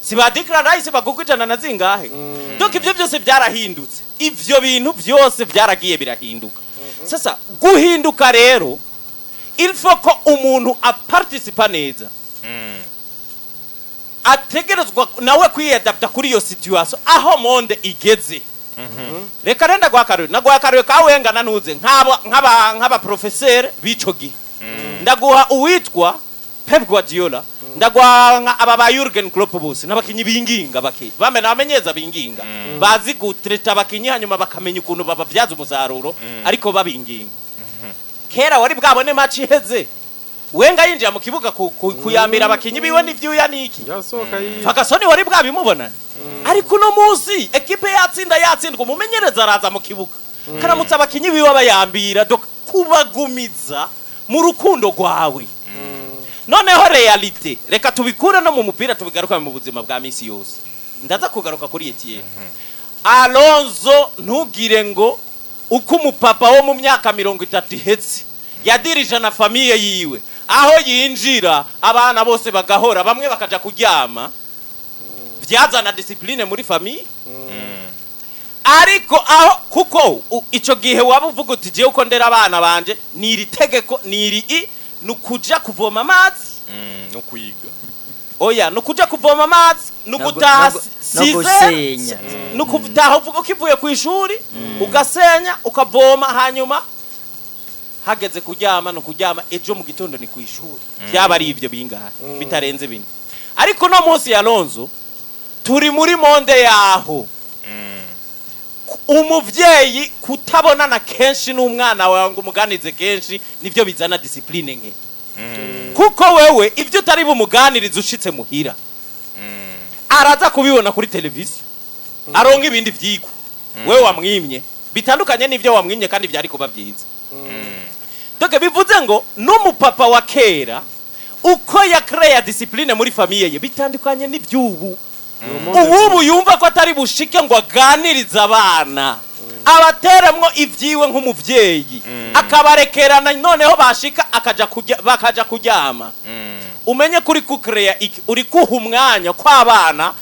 Si ba Declan Rice bagugwa ijana na zingahe? Donc ivyo byose byarahindutse, ivyo bintu byose byaragiye birahinduka. Sasa guhinduka rero, il faut ko umuntu aparticipa neza, ategerezwa nawe kwiyadapta kuri iyo situation aho monde igeze. Reka renda ndaguha akarorero, naguha akarorero ka Wenger na ntuze, nk'aba professeur b'ico gihe. Ndaguha uwitwa Pep Guardiola, ndaguha nka aba ba Jurgen Klopp, bose n'abakinyi binginga bake bame namenyeza binginga, bazi gutreta abakinyi, hanyuma bakamenya ukuntu bababyaza umusaruro, ariko babinginga. Kera wari bwabone match iheze Wenger yinjira mu kibuga kuyamira abakinyi biwe n'ivyuya niki? Yasohoka yiwe. Ferguson wari bwabimubonane? Ariko uno munsi ekipe yatsinda, yatsindwa, umumenyereza araza mu kibuga karamutse abakinyi biwe, abayambira, donc kubagumiza mu rukundo rwawe. Noneho réalité, reka tubikure no mu mupira tubigaruka mu buzima bwa misi yose. Ndaza kugaruka kuri Etienne Alonso. Ntugire ngo uko umupapa wo mu myaka 30 ihetse yadirija na famille yiwe, aho yinjira abana bose bagahora, bamwe bakaja kuryama, vyazana discipline muri famille. Ariko aho kuko ico gihe waba uvuga uti jewe uko ndera abana banje ni iri tegeko, ni iri i ni ukuja kuvoma amazi. No kwiga. Oya, ni ukuja kuvoma amazi, ni ugutaha No size gusenya. ni ukutaha uvuga ukivuye ku ishuri, ugasenya, ukavoma, hanyuma hageze kuryama ni ukuryama, ejo mu gitondo ni ku ishuri. Byaba ari ivyo bingahe, bitarenze bine. Ariko uno munsi ya Alonso turi muri monde yaho umuvyeyi kutabonana kenshi n'umwana wawe ngo umuganize kenshi nivyo bizana discipline nke, kuko wewe ibyo utari bumuganirize ushitse muhira araza kubibona kuri televiziyo, aronka ibindi vyigwa wewe wamwimye bitandukanye n'ibyo wamwimye, kandi byari kuba byiza. Donc bivuze ngo n'umupapa wa kera uko yakreya discipline muri famille ye bitandukanye n'ivy'ubu. Ububu yumva ko atari bushike ngo aganirize abana, abateremwo ivyiwe nk'umuvyeyi, akabarekerana, noneho bashika akaja kurya, bakaja kuryama. Umenye kuri kukereya iki, uri kuha umwanya kw'abana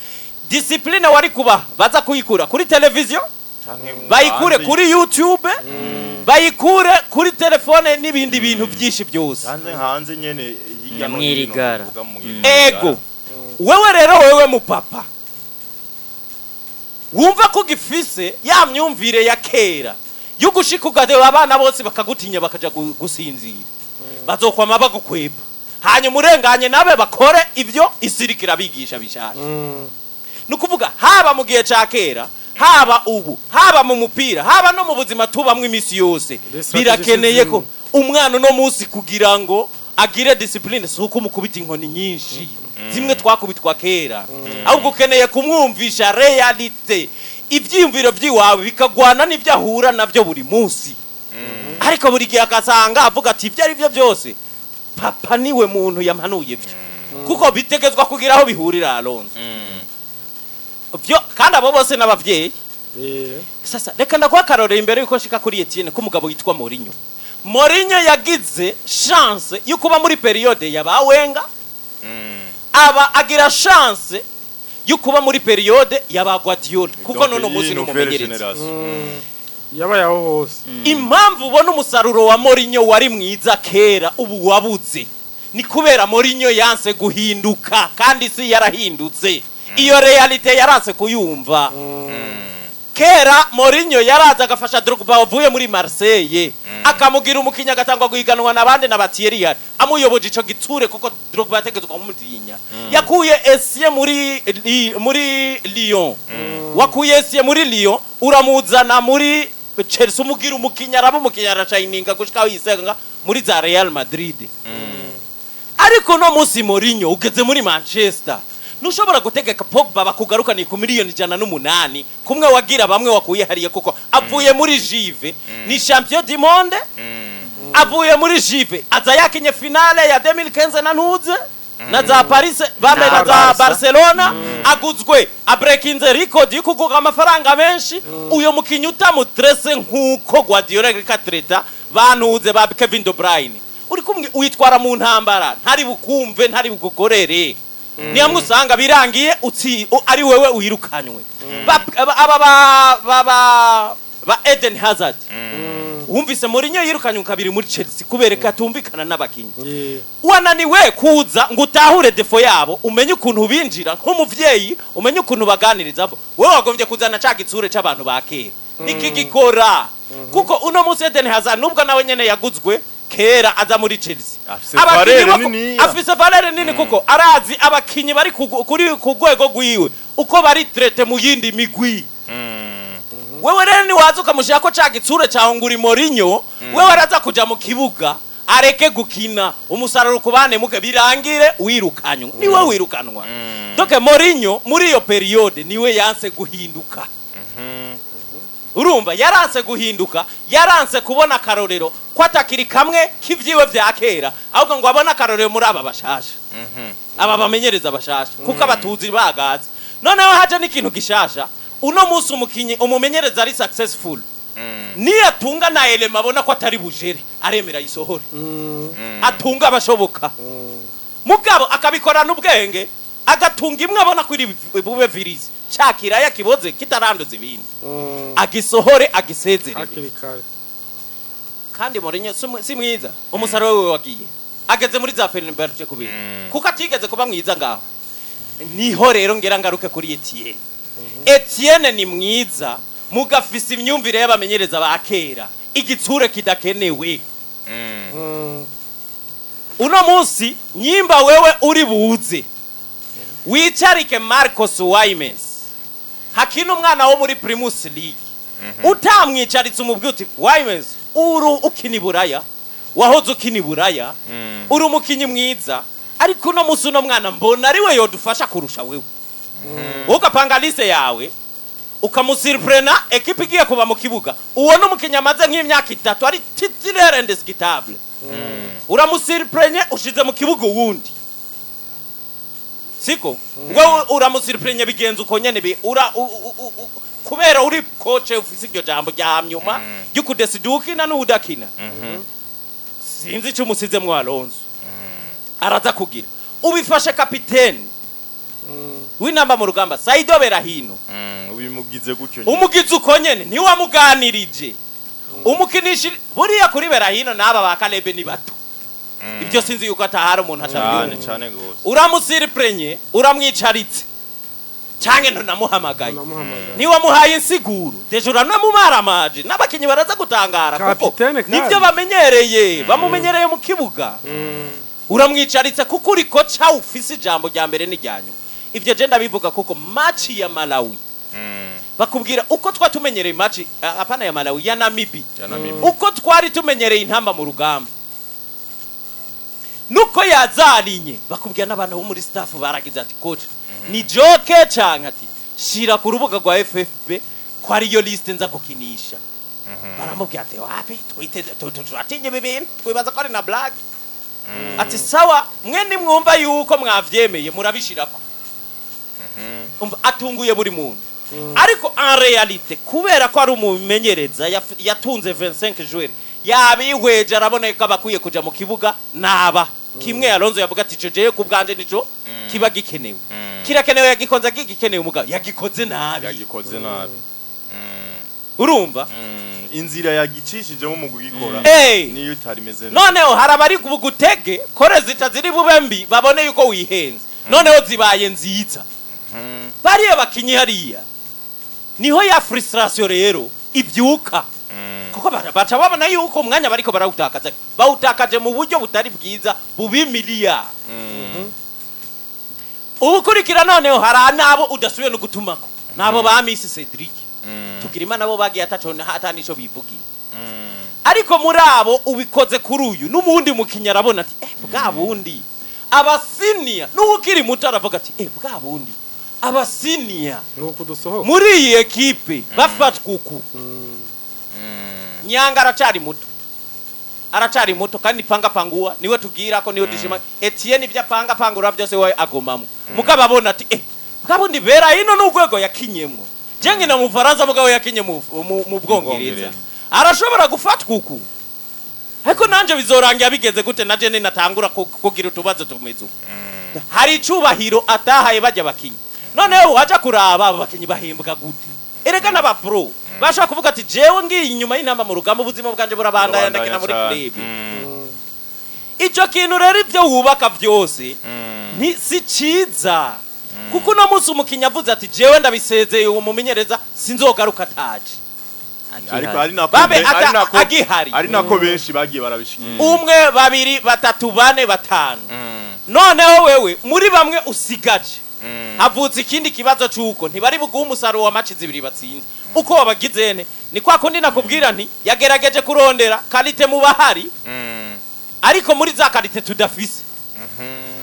discipline wari kubaha baza kuyikura kuri televiziyo, bayikure kuri YouTube, bayikure kuri telefone n'ibindi bintu byinshi byose. Hanze hanze nyene, hirya no hino. Mwirigara. Uvuga mwirigara. Ego, wewe rero, wewe mupapa wumva ko gifise ya myumvire ya kera yo gushika ukareba abana bose bakagutinya, bakaja gusinzira, bazokwama bagukwepa, hanyuma urenganye nabe bakore ivyo isirikira bigisha bishasha. Ni ukuvuga haba mu gihe ca kera, haba ubu, haba mu mupira, haba no mu buzima tubamwo iminsi yose, Les stratégies birakeneye ko zimwe. Umwana uno munsi kugira ngo agire discipline si uko umukubita inkoni nyinshi zimwe twakubitwa kera, ahubwo ukeneye kumwumvisha réalité, ivyiyumviro vy'iwawe bikagwana n'ivyo ahura navyo buri munsi. Ariko buri gihe akasanga avuga ati ibyo ari byo byose papa niwe muntu yamanuye byo, kuko bitegezwa kugira aho bihurira, Alonso. Vyo kandi abo bose n'abavyeyi. Sasa reka ndaguha akarorero imbere yuko nshika kuri Etienne ko umugabo witwa Mourinho. Mourinho yagize chance yo kuba muri période ya ba Wenger, aba agira chance yo kuba muri période ya ba Guardiola, kuko Donc, none iyi umunsi ni nouvelle umumenyereza. génération. Yabaye aho hose. Impamvu ubona umusaruro wa Mourinho wari mwiza kera ubu wabuze ni kubera Mourinho yanse guhinduka, kandi si yarahindutse, iyo réalité yaranse kuyumva. Kera Mourinho yaraza agafasha Drogba wavuye muri Marseille. Akamugira umukinyi, agatangwa guhiganwa n'abandi na ba Thierry Henry, amuyoboje ico gitsure, kuko Drogba yategetswe kumutinya. Yakuye Essien muri Lyon, wakuye Essien muri Lyon uramuzana muri Chelsea, umugira umukinyi, araba umukinyi, arashayininga gushika aho yisenga muri za Real Madrid. Ariko no munsi Mourinho ugeze muri Manchester, ntushobora gutegeka Pogba bakugarukaniye ku miliyoni 108 kumwe wagira bamwe wakuye hariya, kuko avuye muri Juve, ni champion du monde. Avuye muri Juve, aza yakinye finale ya 2015 na ntuze na za Paris bame na za Barca. Barcelona, aguzwe abrekinze record yo kuguga amafaranga menshi. Uyo mukinyi utamutrese nkuko Guardiola ariko atreta bantuze ba Kevin De Bruyne, uri kumwe witwara mu ntambara, ntari bukumve, ntari bugukorere. Niyo usanga birangiye utsi ari wewe wirukanywe. Aba ba Eden Hazard, wumvise Mourinho yirukanywe kabiri muri Chelsea kubereka atumvikana n'abakinyi. Wananiwe kuza ngo utahure défauts yabo, umenye ukuntu binjira nk'umuvyeyi, umenye ukuntu baganiriza bo. Wewe wagombye kuzana ca gitsure c'abantu ba kera, nikigikora, kuko uno munsi Eden Hazard, nubwo nawe nyene yaguzwe kera aza muri Chelsea, Afise abakinyi valeur niniya. Afise valeur nini, kuko arazi abakinyi bari kuri ku rwego rwiwe uko bari traités mu yindi migwi. Wewe rero niwaza ukamushira ko ca gitsure cawe ngo uri Mourinho, wewe araza kuja mu kibuga areke gukina, umusaruro kubane muke, birangire wirukanywa, niwe wirukanwa. Donc Mourinho muri iyo période niwe yanse guhinduka. Urumva yaranse guhinduka, yaranse kubona akarorero ko atakiri kamwe k'ivyiwe vya kera, ahubwo ngo abone akarorero muri aba bashasha, aba bamenyereza bashasha, kuko abatuzi bagaza. Noneho haje n'ikintu gishasha uno munsi: umukinyi, umumenyereza ari successful, niyatunga na élément abona ko atari bujere, aremera yisohore, atunga abashoboka, mugabo akabikorana ubwenge, agatunga imwe abona ko iri bube virisi ca kiraya kiboze kitaranduza ibindi, agisohore, agisezerere Hakiri kare. Kandi Mourinho si mwiza, umusaruro wiwe wagiye ageze muri za Fenerbahce kubiri, kuko atigeze kuba mwiza ngaho. Niho rero ngera ngaruke kuri Etienne. Etienne ni mwiza, mugafise imyumvire y'abamenyereza ba kera, igitsure kidakenewe. Uno munsi nyimba wewe uri buze wicarike Marcos Wimens, hakina umwana wo muri Primus League, utamwicaritse umubwi uti: "Wimens, uru ukina iburaya, wahoze ukina iburaya, uri umukinyi mwiza, ariko uno munsi uno mwana mbona ari we yodufasha kurusha wewe." Wowe ugapanga liste yawe, ukamusirprena ekipa igiye kuba mu kibuga, uwo n'umukinyi amaze nk'imyaka 3 ari titulaire indiscutable, uramusirprenye ushize mu kibuga uwundi, siko ngo uramusirprenye, bigenza uko nyene ura kubera uri coach, ufise iryo jambo rya nyuma ryo kudesida ukina n'udakina. Sinzi icyo umusizemwo Alonso araza kugira ubifashe kapiteni w'intamba mu rugamba Saido Berahino. Ubimugize gutyo nyene. Umugize uko nyene, ntiwamuganirije, umukinisha buriya kuri Berahino n'aba ba Kalebe ni bato, ibyo sinzi yuko atahari umuntu Cyane. atabyumva. Cyane gose. Uramusiriprenye, uramwicaritse canke ntunamuhamagaye. Namuhamagaye. Ntiwamuhaye insiguro, déjà uranamumaramaje, n'abakinyi baraza gutangara kuko Kapitene kandi. nibyo bamenyereye, bamumenyereye mu kibuga. Uramwicaritse kuko uri coach, ufise ijambo rya mbere n'irya nyuma. Ivyo je ndabivuga kuko match ya Malawi, bakubwira uko twatumenyereye match, apana ya Malawi, ya Namibi, Ya Namibia. uko twari tumenyereye intamba mu rugamba nuko yazarinye, bakubwira n'abantu bo muri staff baragize ati: "Coach, ni joke?" Canke ati: "Shira ku rubuga rwa FFB ko ariyo liste nza gukinisha." Baramubwira ati: "Wapi, twiteze turatinye ibi bintu, twibaza ko ari na blague." Ati: "Sawa, mwe nimwumva yuko mwavyemeye murabishirako." Umva, atunguye buri muntu, ariko en réalité kubera ko ari umumenyereza yatunze 25 joueurs, yabihweje, arabona ko abakwiye kuja mu kibuga naba kimwe. Alonso yavuga ati: "Ico jewe ku bwanje nico kiba gikenewe, kirakenewe." Yagikonze gikenewe, umugabo yagikoze nabi. Yagikoze nabi. Urumva? Inzira yagicishijemo mu kugikora niyo itari imeze neza. Noneho hari abari bugutege kore zita ziri bube mbi, babone yuko wihenze, noneho zibaye nziza. Bariya bakinyi hariya niho ya frustration rero ibyuka. Kuko baca babona yuko umwanya bariko barawutakaza, bawutakaje mu buryo butari bwiza bubimiliya. Ubukurikira noneho hari n'abo udasubiye no gutumako, n'abo ba Miss Cedric tugira Imana, bo bagiye ataco atanico bivugiye. Ariko muri abo ubikoze kuri uyu n'umundi mukinnyi arabona ati bwa bundi abasiniya, n'uwukiri muto aravuga ati bwa bundi abasiniya Nuko dusohoka muri iyi ekipe bafatwa uku. Nyanga aracari muto, aracari muto kandi panga panguwa niwe tubwira ko niwe dushima. Etienne ibyo apanga pangura byose we agomamo, mugabo abona ati bwa bundi bera hino n'urwego yakinyemwo, je nkina mu Faransa, mugabo yakinye mu Bwongereza, arashobora gufatwa uku. Ariko nanje bizorangira bigeze gute? Naje ninatangura kugira utubazo tumeze uku, hari icubahiro atahaye bajya bakinyi. Noneho waja kuraba abo bakinyi bahembwa gute? Erega n'aba pro bashobora kuvuga ati jewe ngiye inyuma y'intamba mu rugamba, ubuzima bwanje burabandanya, ndakina muri club. Ico kintu rero, ibyo wubaka byose ni si ciza, kuko uno munsi umukinyi avuze ati jewe ndabisezeye, uwo mumenyereza sinzogaruka ataje. Ariko ari nako Babe ari nako agihari. Ari nako benshi bagiye barabishikira. Umwe, babiri, batatu, bane, batanu. Noneho wewe muri bamwe usigaje havutse ikindi kibazo c'uko ntibari buguhe umusaruro wa match zibiri batsinze uko wabagizene. Ni kwa kundi nakubwira nti yagerageje kurondera qualité mu bahari, ariko muri za qualité tudafise.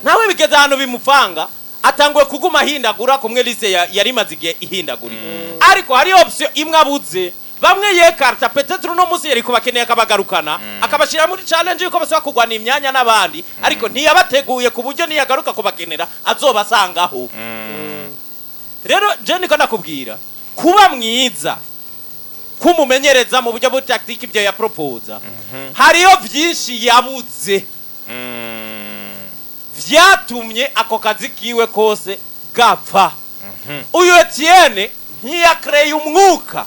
Nawe bigeze ahantu bimupfanga, atanguye kuguma ahindagura kumwe liste yari imaze igihe ihindagurika, ariko hari option imwe abuze. Bamwe yekarta peut-être uno munsi yari kubakeneye, akabagarukana, akabashyira muri challenge yuko basaba kurwana imyanya n'abandi, ariko ntiyabateguye ku buryo niyagaruka kubakenera azobasangaho. Rero je niko nakubwira, kuba mwiza kumumenyereza mu buryo butactique, ibyo yapropoza, hariyo byinshi yabuze vyatumye ako kazi kiwe kose gapfa. Uyu Etienne ntiyakreye umwuka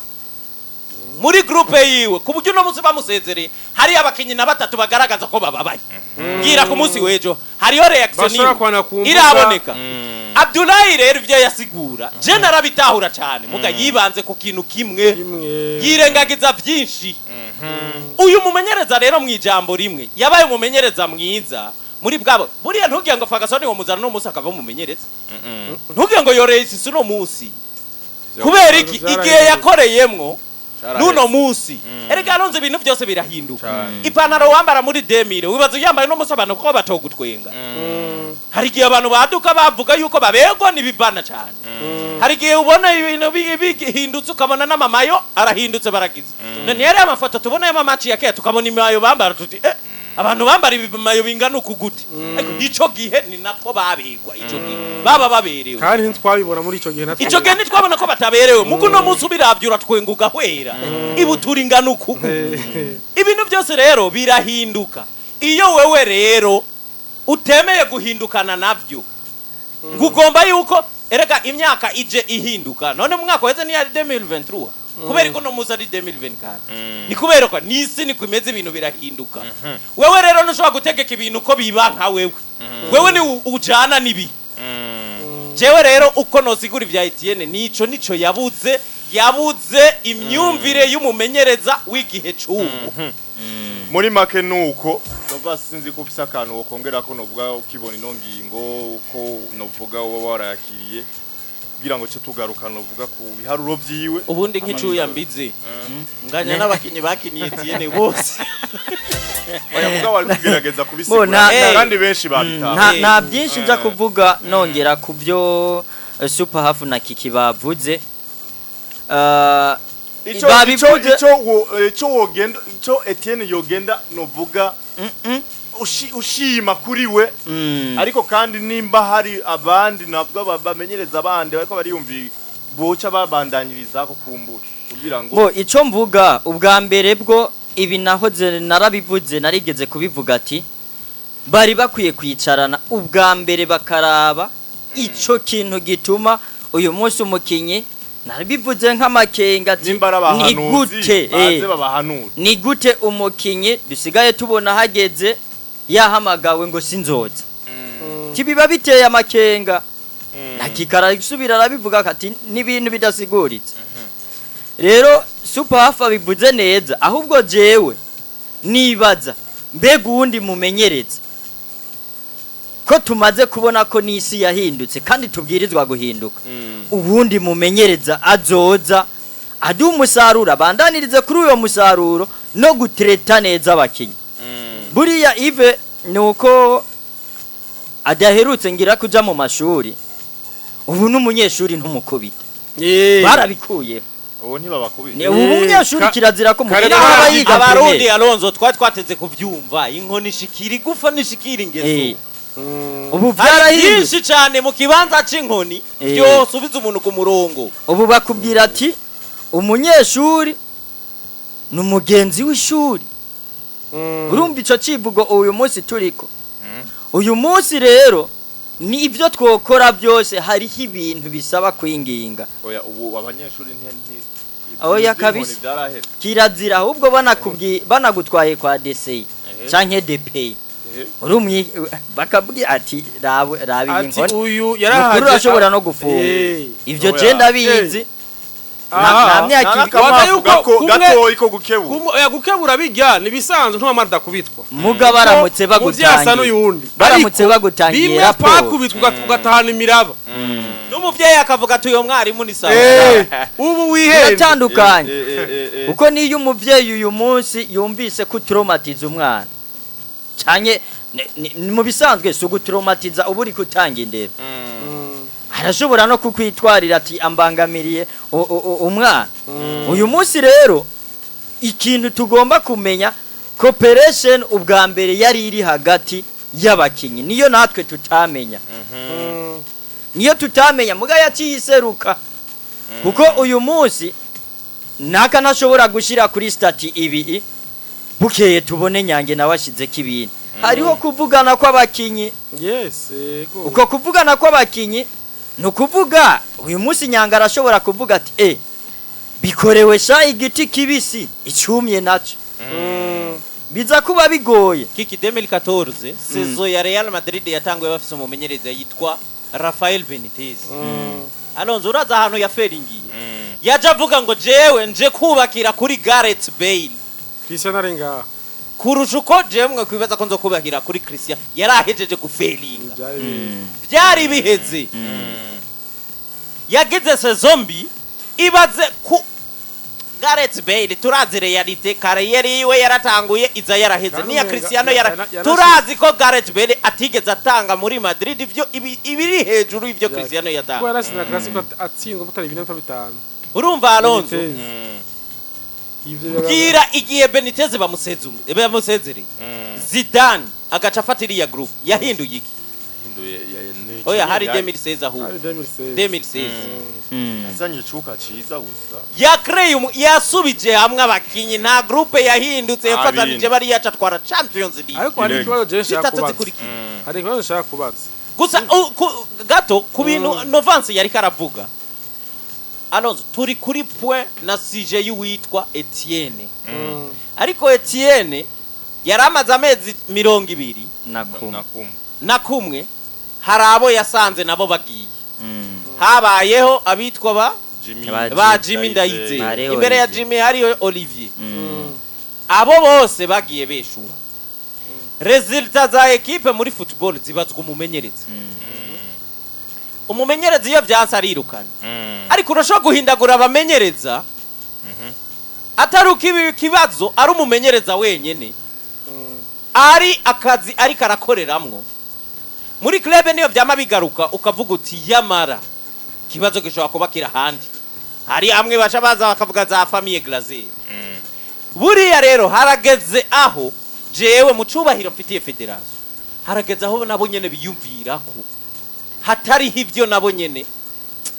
muri groupe yiwe ku buryo uno munsi bamusezereye hari abakinyi na batatu bagaragaza ko bababaye. Bwira ku munsi w'ejo hariyo reaction Bashobora imwe kwana ku mbuga. Iraboneka. Abdulayi rero ivyo yasigura je narabitahura cyane, muga yibanze ku kintu kimwe, kimwe, yirengagiza byinshi. Uyu mumenyereza rero mu ijambo rimwe yabaye umumenyereza mwiza muri bwabo. Buriya ntubwiye ngo Ferguson ngo muzana uno munsi akava umumenyereza, ntubwiye ngo yoreye isi uno munsi. Kubera iki? Igihe yakoreyemwo n'uno munsi, erega aronze, ibintu byose birahinduka. Ipantaro wambara muri 2000 wibaza uyambaye uno munsi abantu ko batogutwenga. Hari igihe abantu baduka bavuga yuko babegwa n'ibibana cyane. Hari igihe ubona ibintu bihindutse, ukabona n'amamayo arahindutse, baragize. None yari amafoto tubona y'amamaci ya kera, tukabona imayo bambara, tuti abantu bambara ibimayo bingana uku gute? Ariko ico gihe ni nako babegwa, ico gihe baba baberewe. Kandi ntitwabibona muri ico gihe natwe. Ico gihe ntitwabona ko bataberewe, muko uno munsi ubiravye uratwenga ugahwera, ibutura ingana uku. Ibintu byose rero birahinduka. Iyo wewe rero utemeye guhindukana navyo, ngo ugomba yuko erega imyaka ije ihinduka. None mu mwaka weze ntiyari 2023, kubera ko uno munsi ari 2024? Ni kubera ko n'isi niko imeze, ibintu birahinduka. Wewe rero ntushobora gutegeka ibintu uko biba nka wewe. Wewe ni ujana n'ibihe. Jewe rero uko nosigura ibya Etienne, nico yabuze, yabuze imyumvire y'umumenyereza w'igihe c'ubu. Muri make nuko nova, sinzi ko ufise akantu wokongera ko novuga ukibona ino ngingo, uko novuga wowe warayakiriye, kugira ngo ce tugaruka novuga ku biharuro vyiwe. Ubundi nk'icuya mbizi nganya n'abakinyi bakiniye Etienne bose. Oya, mugabo wari kugerageza Bo, kubisigura kandi benshi babitaha. Nta byinshi nza kuvuga nongera ku byo Super Hafu na Kiki bavuze. Ico Babivuze. Ico wogenda, ico Etienne yogenda novuga ushima kuri we, ariko kandi nimba hari abandi navuga bamenyereza abandi bariko bariyumvi boca babandanyiriza ko kumbura kugira ngo Bo, ico mvuga ubwa mbere bwo, ibi nahoze narabivuze, narigeze kubivuga ati bari bakwiye kwicarana ubwa mbere bakaraba ico kintu gituma uyu munsi umukinyi, narabivuze nk'amakenga ati nimba ari ni abahanuzi gute baze babahanura. Ni gute umukinyi dusigaye tubona hageze yahamagawe ngo sinzoza? Kibiba biteye amakenga. Nakikara isubira arabivuga ati n'ibintu bidasiguritse. Rero Super Hafa bivuze neza, ahubwo jewe nibaza mbega uwundi mumenyereza ko tumaze kubona ko n'isi yahindutse kandi tubwirizwa guhinduka, ubundi mumenyereza azoza aduha umusaruro, abandanirize kuri uyo musaruro no gutereta neza abakinyi. Buriya Ive ni uko adaherutse ngira kuja mu mashuri, ubu n'umunyeshuri ntumukubita, barabikuyeho. Ubu ntibabakubita. Ni ubu umunyeshuri kirazira ko kare mukubita aba yiga Abarundi, primaire. Alonzo, twari twateze kuvyumva inkoni ishikira igufa nishikira ingeso. Ubu Hari vyarahindutse. byinshi cyane mu kibanza c'inkoni byosubiza umuntu ku murongo. Ubu bakubwira ati umunyeshuri ni umugenzi w'ishuri. Urumva ico civugo uyu munsi turiko uyu munsi rero ni ibyo twokora byose, hariho ibintu bisaba kwinginga. Oya, ubu abanyeshuri nti Oya, ibintu kabisa. byaraheze. Kirazira ahubwo banakubwi banagutwaye kwa DCI canke DPI, urumwe bakabwira ati rabe rabe iyi Ati nkoni uyu mukuru yarahaje urashobora no gufunga. Ivyo Oya. je ndabizi. Nta myaka Nta ibiri. Waza n'akamafu yuko gatoyi ko gukebura. Oya, gukebura bijya nibisanzwe ntwamara dakubitwa. Muga baramutse Muvyi asa bagutangiye n'uyundi. baramutse Ariko bagutangiye bimwe raporo twakubitwa ugatahana imiraba. N'umuvyeyi akavuga ati uyo mwarimu ni sawa. Ubu wihende. Biratandukanye. Kuko niyo umuvyeyi uyu munsi yumvise ko utromatiza umwana canke mu bisanzwe si ugutromatiza, uba uri gutanga indero, arashobora no kukwitwarira ati ambangamiriye umwana. Uyu munsi rero ikintu tugomba kumenya, cooperation ubwa mbere yari iri hagati y'abakinyi, niyo natwe tutamenya, niyo tutamenya muga yaciye iseruka, kuko uyu munsi naka ntashobora gushyira kuri statut ibi, bukeye tubone Nyange nawe ashizeko ibintu. Hariho kuvugana kw'abakinyi. Yes, yego. Uko kuvugana kw'abakinyi ni ukuvuga uyu munsi Nyanga arashobora kuvuga ati bikorewe sha igiti kibisi icumye naco biza kuba bigoye. Kiki, 2014 saison ya Real Madrid yatanguye bafise umumenyereza yitwa Rafael Benitez. Alonso, uraza ahantu yaferingiye, yaje avuga ngo jewe nje kubakira kuri Gareth Bale Cristiano ari ngaha. Kurusha uko jewe mwe kwibaza ko nzokubakira kuri Christian yarahejeje guferinga. Byari biri. Byari biheze, yagize saison mbi. Ibaze ku Gareth Bale, turazi réalité, carrière yiwe yaratanguye iza yaraheze Kandi niya umenga Cristiano yara turazi ko Gareth Bale atigeze atanga muri Madrid ivyo ibiri hejuru y'ivyo Cristiano Kuko yatanga. yarasinda Clasico atsindwa mutari 4-5. Urumva Alonso, Benitez. Ivyo bwira igihe Benitez bamusezereye, Zidane agaca afata iriya groupe, yahinduye iki? Oya, hari 2016 ahubwo. Hari 2016. 2016. Yazanye icuka ciza gusa. Yakreye yasubije hamwe abakinyi, nta groupe yahindutse, Nta yafatanije bindi. bariya aca atwara Champions League Ariko hari Irego. ikibazo je nshaka zitatu kubaza. zikurikira. Hari ikibazo nshaka kubaza. Gusa gato ku bintu Novance yariko aravuga, Alonso, turi kuri point na sujet y'uwitwa Etienne, ariko Etienne yari amaze amezi 20 Nakumwe. Nakumwe. Na kumwe. Hari abo yasanze nabo bagiye, habayeho abitwa ba Jimmy. Ba ba Jimmy Ndayizeye. Mare Imbere ya Olivier. Jimmy hariyo Olivier. Abo bose bagiye beshuha. Résultats za équipe muri football zibazwa umumenyereza. Umumenyereza iyo vyanse arirukana, ariko urashobora guhindagura abamenyereza atari uko ibi kibazo ari umumenyereza wenyene, ari akazi ariko arakoreramwo muri club. Niyo vyama bigaruka ukavuga uti yamara ikibazo gishobora kuba kiri ahandi. Hari hamwe baca baza bakavuga za famille Glazer. Buriya rero harageze aho jewe mu cubahiro mfitiye fédération, harageze aho nabo nyene biyumvira ko hatariho ivyo nabo nyene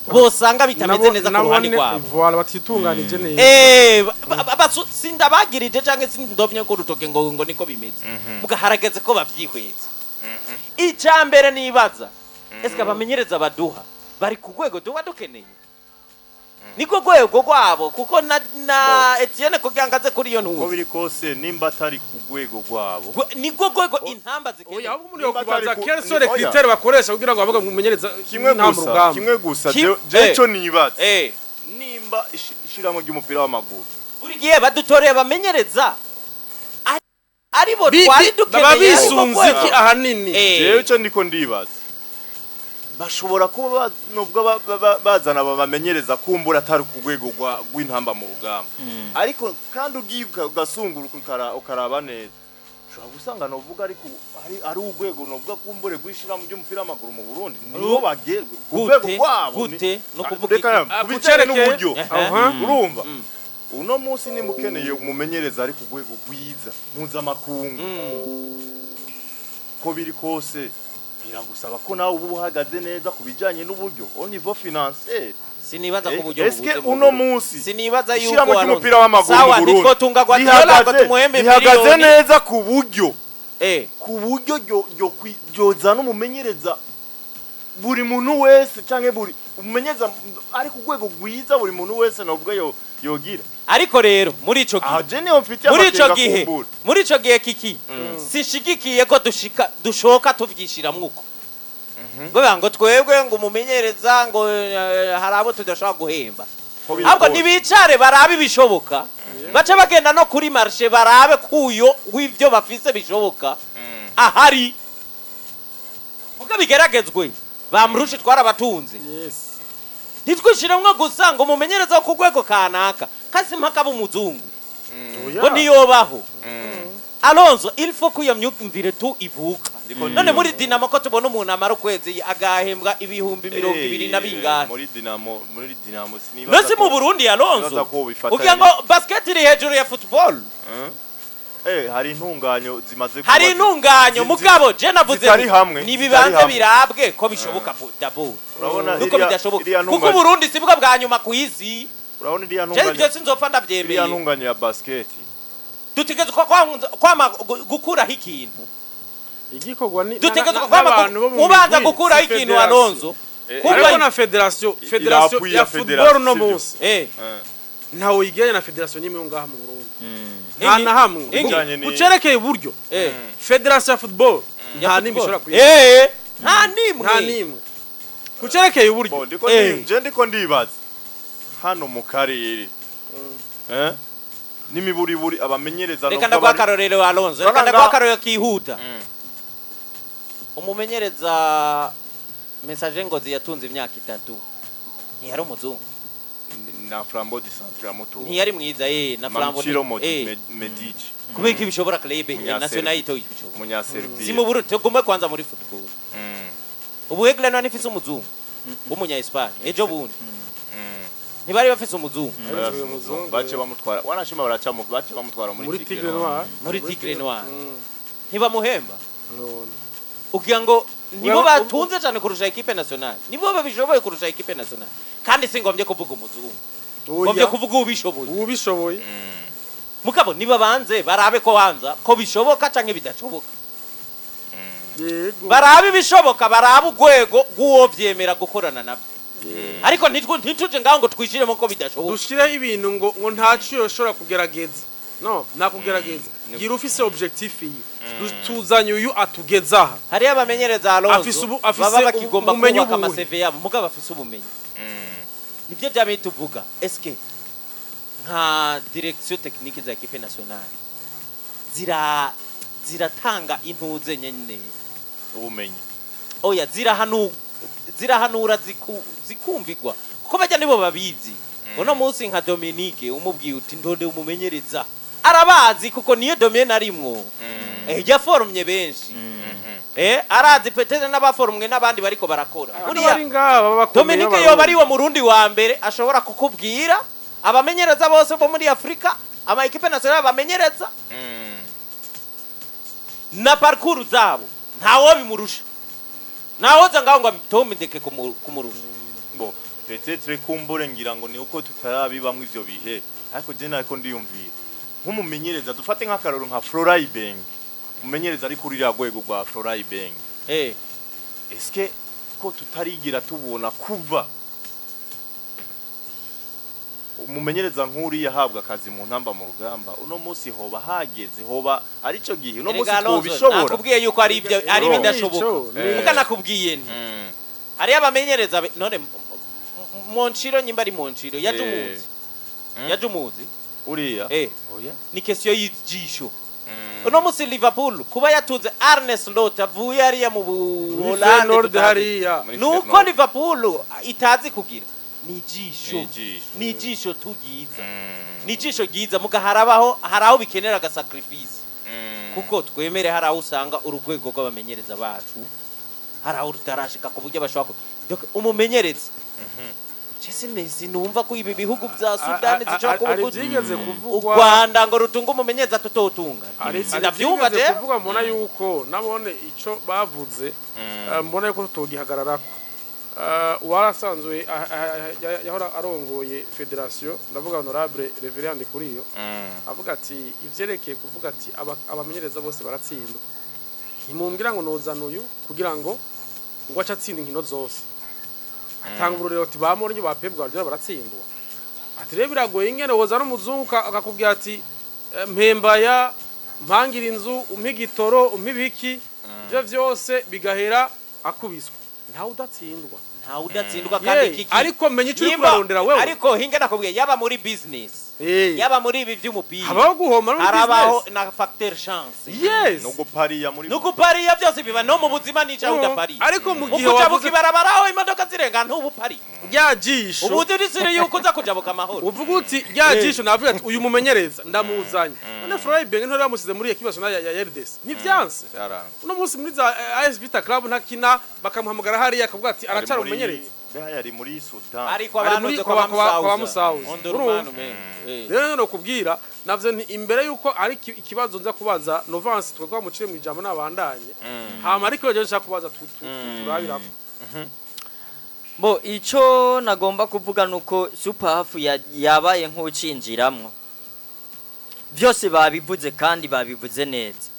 bosanga bitameze neza ku ruhande rwabo. Voilà, batitunganije neza. Sindabagirije canke sindovye ko urutoke ngo niko bimeze, muga harageze ko bavyihweza. Ica mbere nibaza, eske abamenyereza baduha bari ku rwego tuba dukeneye? Niko rwego rwabo, kuko na Etienne kugira ngo aze kuri iyo Uko ntuzi biri kose, nimba atari ku rwego rwabo, Niko rwego intamba zikeneye. Oya, ahubwo umuntu Nimba yokubaza atari ku- quels sont les oya. critères bakoresha kugira ngo bavuge ngo umumenyereza Kimwe nta mu gusa, rugamba. kimwe gusa, Kim- je co nibaza, eh nimba Nimba ishirahamwe ry'umupira w'amaguru Buri gihe badutoreye bamenyereza aribo twari dukeneye, baba ariko bisunze kwego. iki ahanini? Jewe ico ndiko ndibaza, bashobora kuba nubwo bazana babamenyereza kumbura atari ku rwego rw'intamba mu rugamba, ariko kandi ugiye ugasunguruka ukaraba neza, ushobora gusanga novuga ariko ari urwego novuga kumbure rw'ishirahamwe ry'umupira w'amaguru mu Burundi nibo bagerwe ku rwego Gute? rwabo. Gute? No kuvuga Reka iki? ku bijyanye Kucerekeye- n'uburyo, Aha. urumva uno munsi nimba ukeneye umumenyereza ari ku rwego rwiza mpuzamakungu, ko biri kose biragusaba ko nawe uba uhagaze neza ku bijyanye n'uburyo au niveau financier. Sinibaza ko uburyo Eske bubuze mu uno Burundi. munsi Sinibaza yuko ishyirahamwe Alonso- ry'umupira w'amaguru mu Sawa, Burundi ntitwotunga Guardiola ngo tumuhembe rihagaze miliyoni. neza ku buryo ku buryo ryozana umumenyereza buri muntu wese, canke buri umumenyereza ari ku rwego rwiza buri muntu wese nobwo yogira? Ariko rero muri ico gihe, Aha je niyo mfitiye muri ico amakenga gihe, kumbura. muri ico gihe, Kiki, sishigikiye ko dushika dushoka tuvyishiramwo uko ngo bivuga ngo twebwe ngo umumenyereza ngo hari abo tudashobora guhemba. Ko biri Ahubwo kose. ntibicare barabe ibishoboka, bace bagenda no kuri marché barabe kuyo w'ivyo bafise bishoboka ahari, muga bigeragezwe. Bamurushe twarabatunze. Yes. Ntitwishiramwo gusa ngo umumenyereza wo ku rwego kanaka kasi mpaka b'umuzungu Oya. ngo niyobaho. Alonso, il faut ko iyo myumvire tu ivuka. Ndiko None muri Dinamo ko tubona umuntu amara ukwezi agahembwa 20,000 na bingahe? Muri Dinamo sinibaza Nose mu Burundi, Alonso, sinibaza ko bifatanye. ugira ngo basket iri hejuru ya football? Hari intunganyo zimaze kuba Hari intunganyo, mugabo je navuze zitari nti, hamwe, nibibanze zitari hamwe. birabwe ko bishoboka d'abord, Urabona nuko bidashoboka, iriya kuko ntunganyo- Burundi sibwo bwa nyuma ku isi. Urabona iriya Je ntunganyo, ibyo sinzopfa iriya ndavyemeye. ntunganyo ya basket, Dutegerezwa kwama gukuraho ikintu. Igikorwa ni Dutegerezwa kwama n'abantu bo mu kubanza migwi, gukuraho si ikintu, federation. Alonso. Ariko na federation Irapuye ya ya football federation, no sivyo? munsi ntawe uyigeranya na federation n'imwe yo ngaha mu Burundi, nta Ingi. na hamwe. Ingi. Bijanye Ucerekeye uburyo, federation ya football nta n'imwe ishobora kuyigira. Nta nimwe. Nta n'imwe kucerekeye uburyo. Bo, ndiko je ndiko ndibaza hano mu karere n'imiburiburi abamenyereza Reka nubwo ndaguha akarorero, Alonso, reka Urabona ndaguha akarorero kihuta. Umumenyereza Message Ngozi yatunze imyaka 3 ntiyari umuzungu? Na Flambeau du Centre ya Mutubu. Ntiyari mwiza na Flambeau. Mamchiro Medici. Kubera ko ibishobora club Munya national ito ibishobora. Munya Serbia. Si mu Burundi, tugume kwanza muri football. Ubu Aigle none ifise umuzungu w'umunya Espagne ejo bundi, ntibari bafise umuzungu? Ari umuzungu. Bace bamutwara, wanashima baraca bace bamutwara muri Muri Tigre Tigre Noir. Noir. Muri Tigre Noir. Ntibamuhemba? None. Ugira ngo nibo Well, batunze cyane kurusha equipe nationale? Nibo babishoboye kurusha equipe nationale? Kandi si ngombye kuvuga umuzungu, ngombye Oya. kuvuga ubishoboye. Ubishoboye. Mugabo nibabanze barabe ko wanza ko bishoboka canke bidashoboka. Yego. Barabe ibishoboka, barabe urwego rw'uwo vyemera gukorana nabyo, ariko ntituje ngaho ngo twishiremo ko bidashoboka. Dushireho ibintu ngo ntaco yoshobora kugerageza, no nakugerageza gira ufise objectif iyi. Tuzanye uyu atugeza aha. Hariyo abamenyereza, Alonso, Afise baba bakigomba ubumenyi kubaka ubuhe? ama CV yabo, mugabo bafise ubumenyi. Nivyo vyamye tuvuga, eske nka direction technique za équipe nationale ziratanga intuze nyene? Ubumenyi. Oya, zirahanura zikumvigwa, kuko bajya nibo babizi. Uno munsi nka Dominique umubwiye uti ndonde umumenyereza, arabazi kuko niyo domaine arimwo. Yaforumye benshi, arazi peut-être n'abaforumwe n'abandi bariko barakora. Buriya bari ngaha baba bakomeye. Dominique b'Abarundi. yoba ari wo murundi wa mbere ashobora kukubwira abamenyereza bose bo muri Afurika, ama équipe nationale bamenyereza na parcours zabo, ntawo bimurusha, ntawoza ngaho ngo abitomedeke kumurusha. Bo, peut-être kumbure ngira ngo ni uko tutarabibamwo ivyo bihe, ariko je nariko ndiyumvira nk'umumenyereza, dufate nk'akaroro nka Flora Ibeng, umumenyereza ari kuri ririya rwego rwa Flora Ibeng. Eske ko tutarigira tubona kuva umumenyereza nk'uriya ahabwa akazi mu ntamba mu rugamba, uno munsi hoba hageze, hoba arico gihe uno munsi Erega Alonso, twobishobora? nakubwiye yuko ari ibyo ari No. bidashoboka. Nico, Muga nakubwiye nti hariyo abamenyereza none Monchiro nyimba ari Monchiro yaje umuzi. Yaje umuzi. Uriya. Oya. Ni question y'ijisho. Uno musi Liverpool kuba yatunze Arne Slot avuye hariya mu Buholande Feyenoord tutazi. hariya. Muri Nuko Feyenoord. Liverpool itazi kugira ni ijisho. Ni ijisho. Ni ijisho tugiza. Ni ijisho ryiza muga harabaho hari aho bikenera agasacrifice. Kuko twemere hari aho usanga urugwego rw'abamenyereza bacu hari aho rutarashika ku buryo bashobora Donc umumenyereza je sinumva ko ibi bihugu bya Sudani zishobora kuba hari u byigeze kuvugwa Rwanda ngo rutunge umumenyereza tutotunga hari sinavyumva ibyigeze je kuvuga mbona yuko nabone ico bavuze mbona yuko tutogihagararako. Uwarasanzwe yahora arongoye federation, ndavuga honorable Reverend Kuriyo, avuga ati ivyerekeye kuvuga ati abamenyereza bose baratsindwa, ntimumbwira ngo nozana uyu kugira ngo ace atsinda inkino zose. Atanga uburorero ati ba Mourinho, ba Pep Guardiola baratsindwa. Ati rero biragoye ingene wozana umuzungu akakubwira ati mpembaya mpangira inzu, umpe igitoro, umpe ibiki, ivyo vyose bigahera akubiswe. Ntawe udatsindwa. Ntawe udatsindwa kandi Ye, kiki ariko menya ico uriko Nimba- urarondera wewe. Ariko hinga nakubwiye yaba muri business, yaba muri ibi by'umupira, habaho guhomba no muri harabaho business. na facteur chance. Yes. No gupariya muri No gupariya byose biba no mu buzima nica udapariya. Ariko mu gihe ukujabuka wavuze ibarabara aho imodoka zirenga ntubupariye. Rya jisho, ubu urisire yuko uza kujabuka amahoro. Uvuga uti rya jisho, navuga ati uyu mumenyereza ndamuzanye. None Florent Ibenge ntore bamusize muri equipe nationale ya RDC ntivyanse? Byaranze. Uno munsi muri za AS Vita Club ntakina, bakamuhamagara hariya akavuga ati aracara umumenyereza. Yari muri Sudan. Ariko Ari abantu muri uze kwa Musauza. Ondorumanu Urumva? men. Rero no kubwira navyo nti imbere yuko ari ikibazo nza kubaza Novance, twebwe mucire mu ijambo nabandanye hama, ariko rero nshaka kubaza turabirako. Bo ico nagomba kuvuga nuko Super Half yabaye nk'ucinjiramwo. Byose babivuze kandi babivuze neza.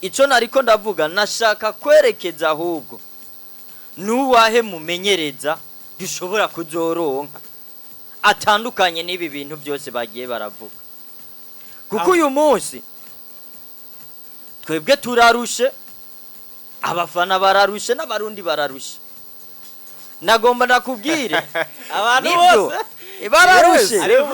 Ico nariko ndavuga nashaka kwerekeza ahubwo nuwahe mumenyereza dushobora kuzoronka atandukanye n'ibi bintu byose bagiye baravuga, kuko uyu munsi twebwe turarushe, abafana bararushe n'abarundi bararushe. Nagomba ndakubwire Abantu nibyo bose bararushe. Yes. Hariho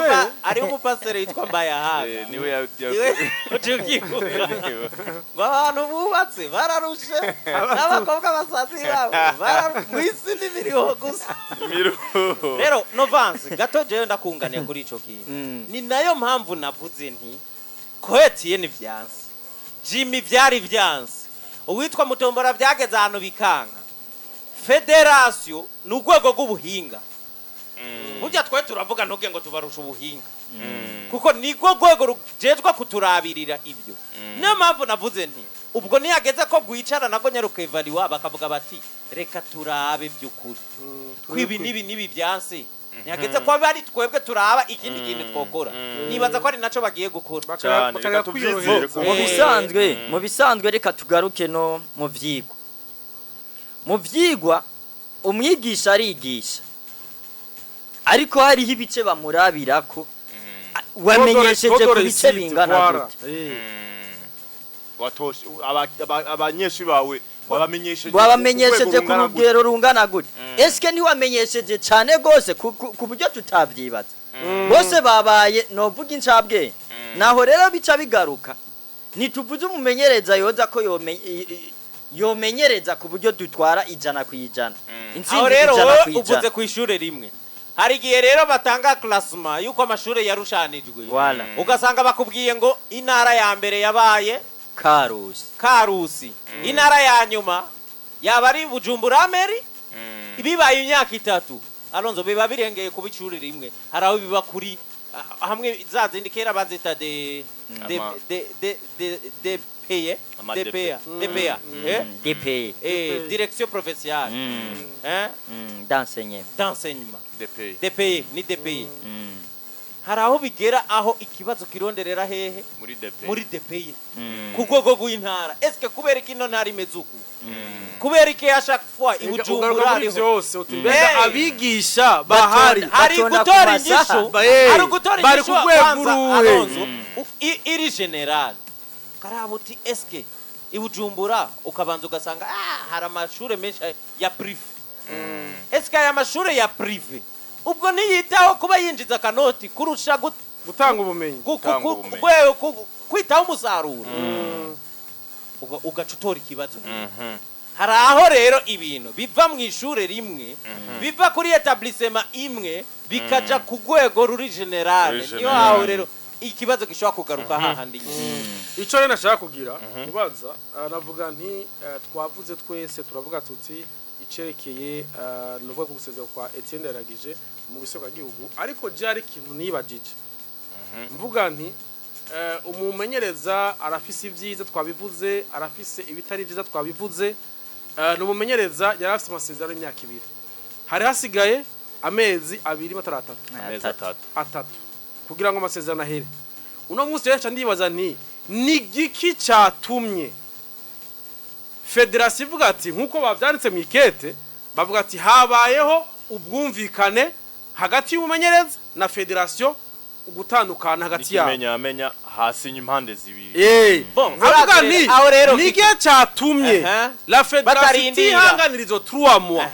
hariho umupasiteri witwa Mbayahaga. Niwe Iwe uciye ngo abantu bubatse bararushe n'abakobwa basazi babo bararushe mu isi n'ibiriho gusa. Miruho. Rero Novanse gato jewe ndakunganiye kuri ico kintu. Ni nayo mpamvu navuze nti Koetiye ni vyanse, Jimmy vyari vyanse, uwitwa Mutombora vyageze ahantu bikanka. Federation ni urwego rw'ubuhinga. Burya twe turavuga ntuge ngo tubarusha ubuhinga, kuko nirwo rwego rujejwe kuturabirira ibyo. Niyo mpamvu navuze nti ubwo niyageze ko rwicara nabwo nyarukevariwa bakavuga bati reka turabe by'ukuri ko ibi n'ibi n'ibi byanse, ntihageze ko ari twebwe turaba ikindi kintu twokora. Nibaza ko ari naco bagiye gukora. Cyane, Bakareka reka tubyizere kwiyorohereza. ko Mu bisanzwe, mu bisanzwe, reka tugaruke no mu vyigwa. Mu vyigwa umwigisha arigisha, ariko hariho ibice bamurabirako wamenyesheje ku Todore bice isite, bingana voilà. gute. Watoshe abanyeshuri bawe wabamenyesheje Wabamenyesheje ku ku rwego rungana gute? rugero rungana gute? Eske ntiwamenyesheje cane gose ku buryo tutabyibaza bose babaye novuga incabwenge? Naho rero bica bigaruka, ntituvuze umumenyereza yoza ko yomenyereza ku buryo dutwara 100%, Aho intsinzi rero ijana wowe ku uvuze ijana. ku ishure rimwe, hari igihe rero batanga classement yuko amashure yarushanijwe, Voilà. ugasanga bakubwiye ngo intara ya mbere yabaye Karusi. Karusi, intara ya nyuma yaba ari Bujumbura Meri. Bibaye imyaka 3 Alonzo biba birengeye kuba ishuri rimwe. Hari aho biba kuri hamwe za zindi kera bazita de de de de de de paye Ama de DP. PA DPA eh DPE. Direction provinciale D'enseignement. D'enseignement. DP. DPE ni DPE. Hari aho bigera aho ikibazo kironderera hehe? Muri DP. Muri DPE ku rwego rw'intara. Eske kubera ko ino ntara imeze uku, kubera iki à chaque fois i Ugaruka Bujumbura muri hariho vyose uti mbega Hey. abigisha bahari Hari Batonda ku gutora masaha. inyishu hari gutora bari inyishu ku rwego kwanza uruhe? Alonso iri general karaba uti eske i Bujumbura ukabanza ugasanga hari amashure menshi ya privé. Eske aya mashure ya privé Ubwo ntiyitaho kuba yinjiza akanoti kurusha Gutanga ubumenyi. Gutanga ubumenyi. Kwitaho umusaruro. Ubwo ugaca utora ikibazo. Hari aho rero ibintu biva mu ishure rimwe, biva kuri établissement imwe, bikaja ku rwego ruri général. Ruri Niyo général. aho rero ikibazo gishobora kugaruka hahandi nyine. Icyo rero nashaka kugira kubaza, navuga nti twavuze twese, turavuga tuti icerekeye nuvuga ku gusezera kwa Etienne Ndayiragije mu gihugu, ariko je ari ikintu nibajije, mvuga nti umumenyereza arafise ibyiza twabivuze, arafise ibitari byiza twabivuze. Ni umumenyereza yari afise amasezerano y'imyaka 2, hari hasigaye amezi 2 matari 3. Amezi 3. 3 kugira ngo amasezerano ahere. Uno munsi rero nca ndibaza nti ni giki cyatumye federasiyo ivuga ati, nk'uko bavyanditse mu ikete, bavuga ati habayeho ubwumvikane hagati y'umumenyereza na federasiyo, ugutandukana hagati yabo. Nikimenya amenya hasinya impande zibiri. Bon, nkavuga uravye nti aho rero ni igihe cyatumye la federasiyo Batarindira. itihanganira izo 3 mois,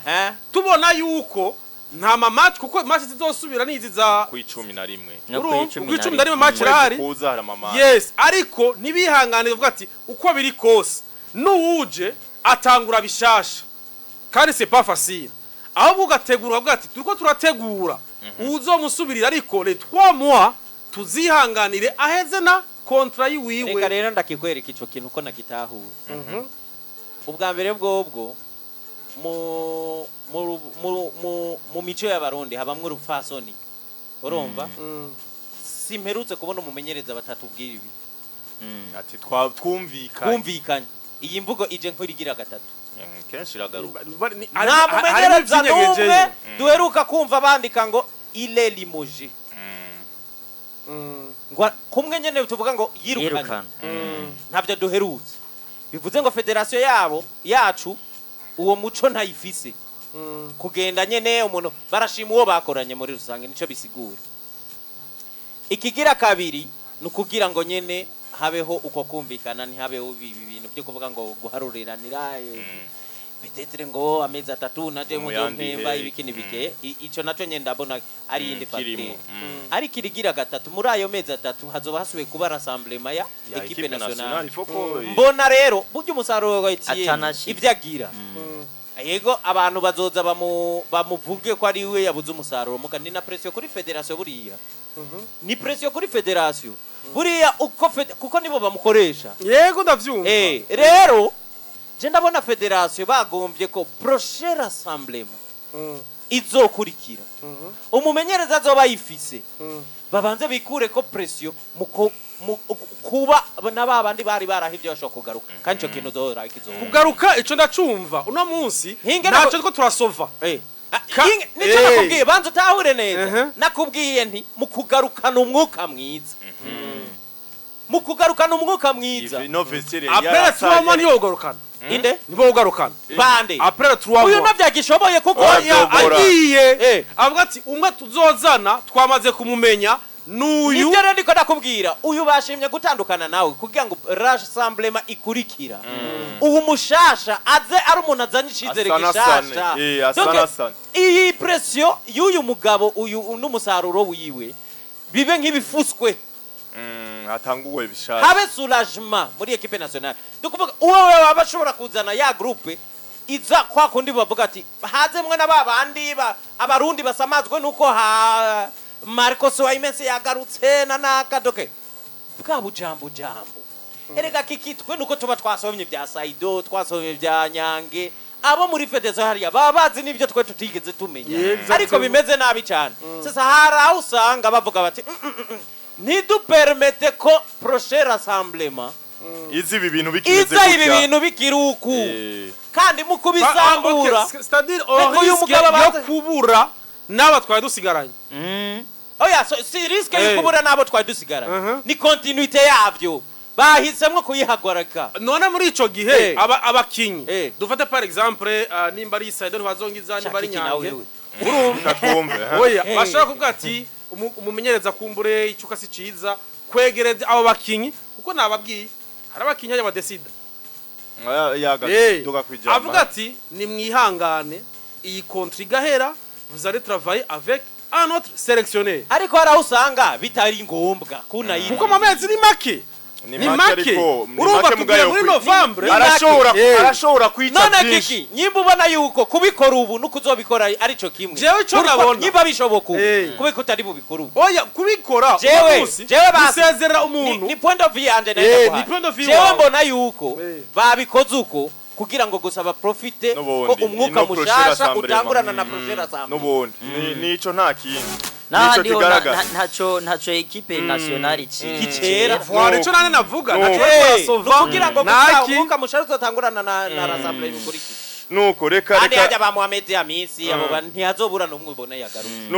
tubona yuko nta ma match, kuko match zizosubira nizi za Ku 11. No Urumva, ku 11. ku 11 match irahari. Kuza hari ama match. Yes, ariko ntibihangane uvuga ati uko biri kose n'uwuje atangura bishasha, kandi c'est pas facile. Ahubwo ugategura ukavuga ati turiko turategura uzomusubirira, ariko les 3 mois tuzihanganire aheze na contrat yiwiwe. Reka rero ndakikwereka ico kintu ko nagitahuye. Ubwa mbere bwobwo mu mu mu mu, mu mico y'Abarundi habamwo urupfasoni, urumva? Simperutse kubona umumenyereza batatubwira ibi. Ati twumvikanye. Twumvikanye. Iyi mvugo ije nk'irigira gatatu. Kenshi iragaruka. Nta Harimo mumenyereza ivyinyegejeyo. n'umwe duheruka kumva bandika ngo il est limogé, ngo kumwe nyene tuvuga ngo yirukanye. Yirukana. Ntabyo duherutse. Bivuze ngo federasiyo yabo yacu uwo muco ntayifise. Kugenda nyene umuntu barashima uwo bakoranye muri rusange, nico bisigura. Ikigira kabiri ni ukugira ngo nyene habeho uko kumvikana, ntihabeho ibi bintu byo kuvuga ngo guharuriranira, peut-être ngo amezi 3 naje Umuyandike. muzompemba ibiki n'ibike. Ico naco nyene ndabona ari iyindi Kirimo. facteur. Ariko irigira gatatu, muri ayo mezi 3 hazoba hasubiye kuba rassemblement ya Ya équipe nationale. Il faut ko Mbona rero burya umusaruro wa Etienne Atanashika. ibyo agira, yego, abantu bazoza bamuvuge ko ari we yabuze umusaruro, muga ni na pression kuri federasiyo. Buriya ni pression kuri federasiyo buriya uko kuko nibo bamukoresha. Yego, ndavyumva. Rero je ndabona federasiyo bagombye ko prochain rassemblement izokurikira, umumenyereza azoba yifise, babanze bikure ko pression mu kuba na babandi bari barahivye bashobora kugaruka, kandi ico kintu zohora kizoba. Kugaruka ico ndacumva uno munsi. Hinge Ntacyo two turasova. Nico nakubwiye, banza utahure neza. Nakubwiye nti mu kugarukana umwuka mwiza, mu kugarukana umwuka mwiza. No vestiaire. Après les 3 mois niyo ugarukana. Inde? Nibo ugarukana. Bande? Après les 3 Uyu mois. navyagishoboye kuko Oya, Oya, Zobora. agiye avuga ati umwe tuzozana twamaze kumumenya n'uyu. Nibyo rero ndiko ndakubwira, uyu bashimye gutandukana nawe kugira ngo rassemblement ikurikira ubu mushasha aze ari umuntu azanye icizere Asanasane. gishasha. Donc, Asanasane. iyi pression y'uyu mugabo uyu n'umusaruro wiwe bibe nk'ibifuswe. Hatanguwe bishasha. Habe soulagement muri équipe nationale. Dukuvuga uwo waba ashobora kuzana ya groupe iza kwa kundi bavuga ati hazemwe na babandi ba Abarundi basamazwe nuko ha Marco Soaimense yagarutse na nakadoke bwa bujambo jambo. Erega kikitwe nuko tuba twasomye bya Saido, twasomye bya Nyange, abo muri Fedezo hariya baba bazi n'ibyo twe tutigeze tumenya. Yeah, Ariko bimeze nabi cyane. Sasa hari aho usanga bavuga bati "Ntidupermete ko prochain rassemblement Izi ibi bintu bikimeze iza ibi gutya. bintu bikiri uku." Kandi mu kubisambura c'est-à-dire Reka uyu risque mugabo yo abanze- kubura n'aba twari dusigaranye. Oya, so, si risque yo kubura n'abo twari dusigaranye, ni continuité yavyo bahisemwo kuyihagarika. None muri ico gihe abakinyi, dufate par exemple, nimba ari Saido ntibazongiza, nimba ari Shaka iki nawe Nyange, wewe. Urumva? Reka twumve, ha? Oya, bashaka kuvuga ati umumenyereza kumbure icuka si ciza kwegereza abo bakinyi, kuko nababwiye hari abakinyi hajya badesida. Oya, yaga duga kwijambo. Avuga ati nimwihangane iyi contrat igahera, vous allez travailler avec un autre sélectionneur. Ariko hari aho usanga bitari ngombwa kunayiri. Kuko amezi ni make. Ni Ni make, make. ariko ni Urumva make tugiye mugayo muri kwi- Novembre. Arashobora Eh. arashobora kwica None byinshi. kiki, nyimba ubona yuko kubikora ubu nukuzobikora arico kimwe. Jewe ico Urumva, nabona. nyimba bishoboka ubu, Eh. kubera utari bubikora ubu. Oya, kubikora Jewe, uno munsi, jewe basi. gusezerera Ni, umuntu. ni point of view yanje. Eh, Naenda. ni point of view Jewe wawe. mbona yuko Eh. babikoze uko kugira ngo gusa baprofite ko N'ubundi, umwuka ino prochaine mushasha assembly utangurana na prochaine assembly. N'ubundi nico nta kindi nico N'ahandi ho kigaragara. ntaco equipe nationale Kicera. Voilà, ico nane navuga. Nuko. Ntaco Eh, bariko barasova. nukugira ngo gusa Naki. umwuka mushasha uzotangurana na assembly bikurikira. Nuko reka Kandi reka hajya ba Mohamed Amisi, abo ntiyazobura n'umwe ubona yagarutse. Nuko.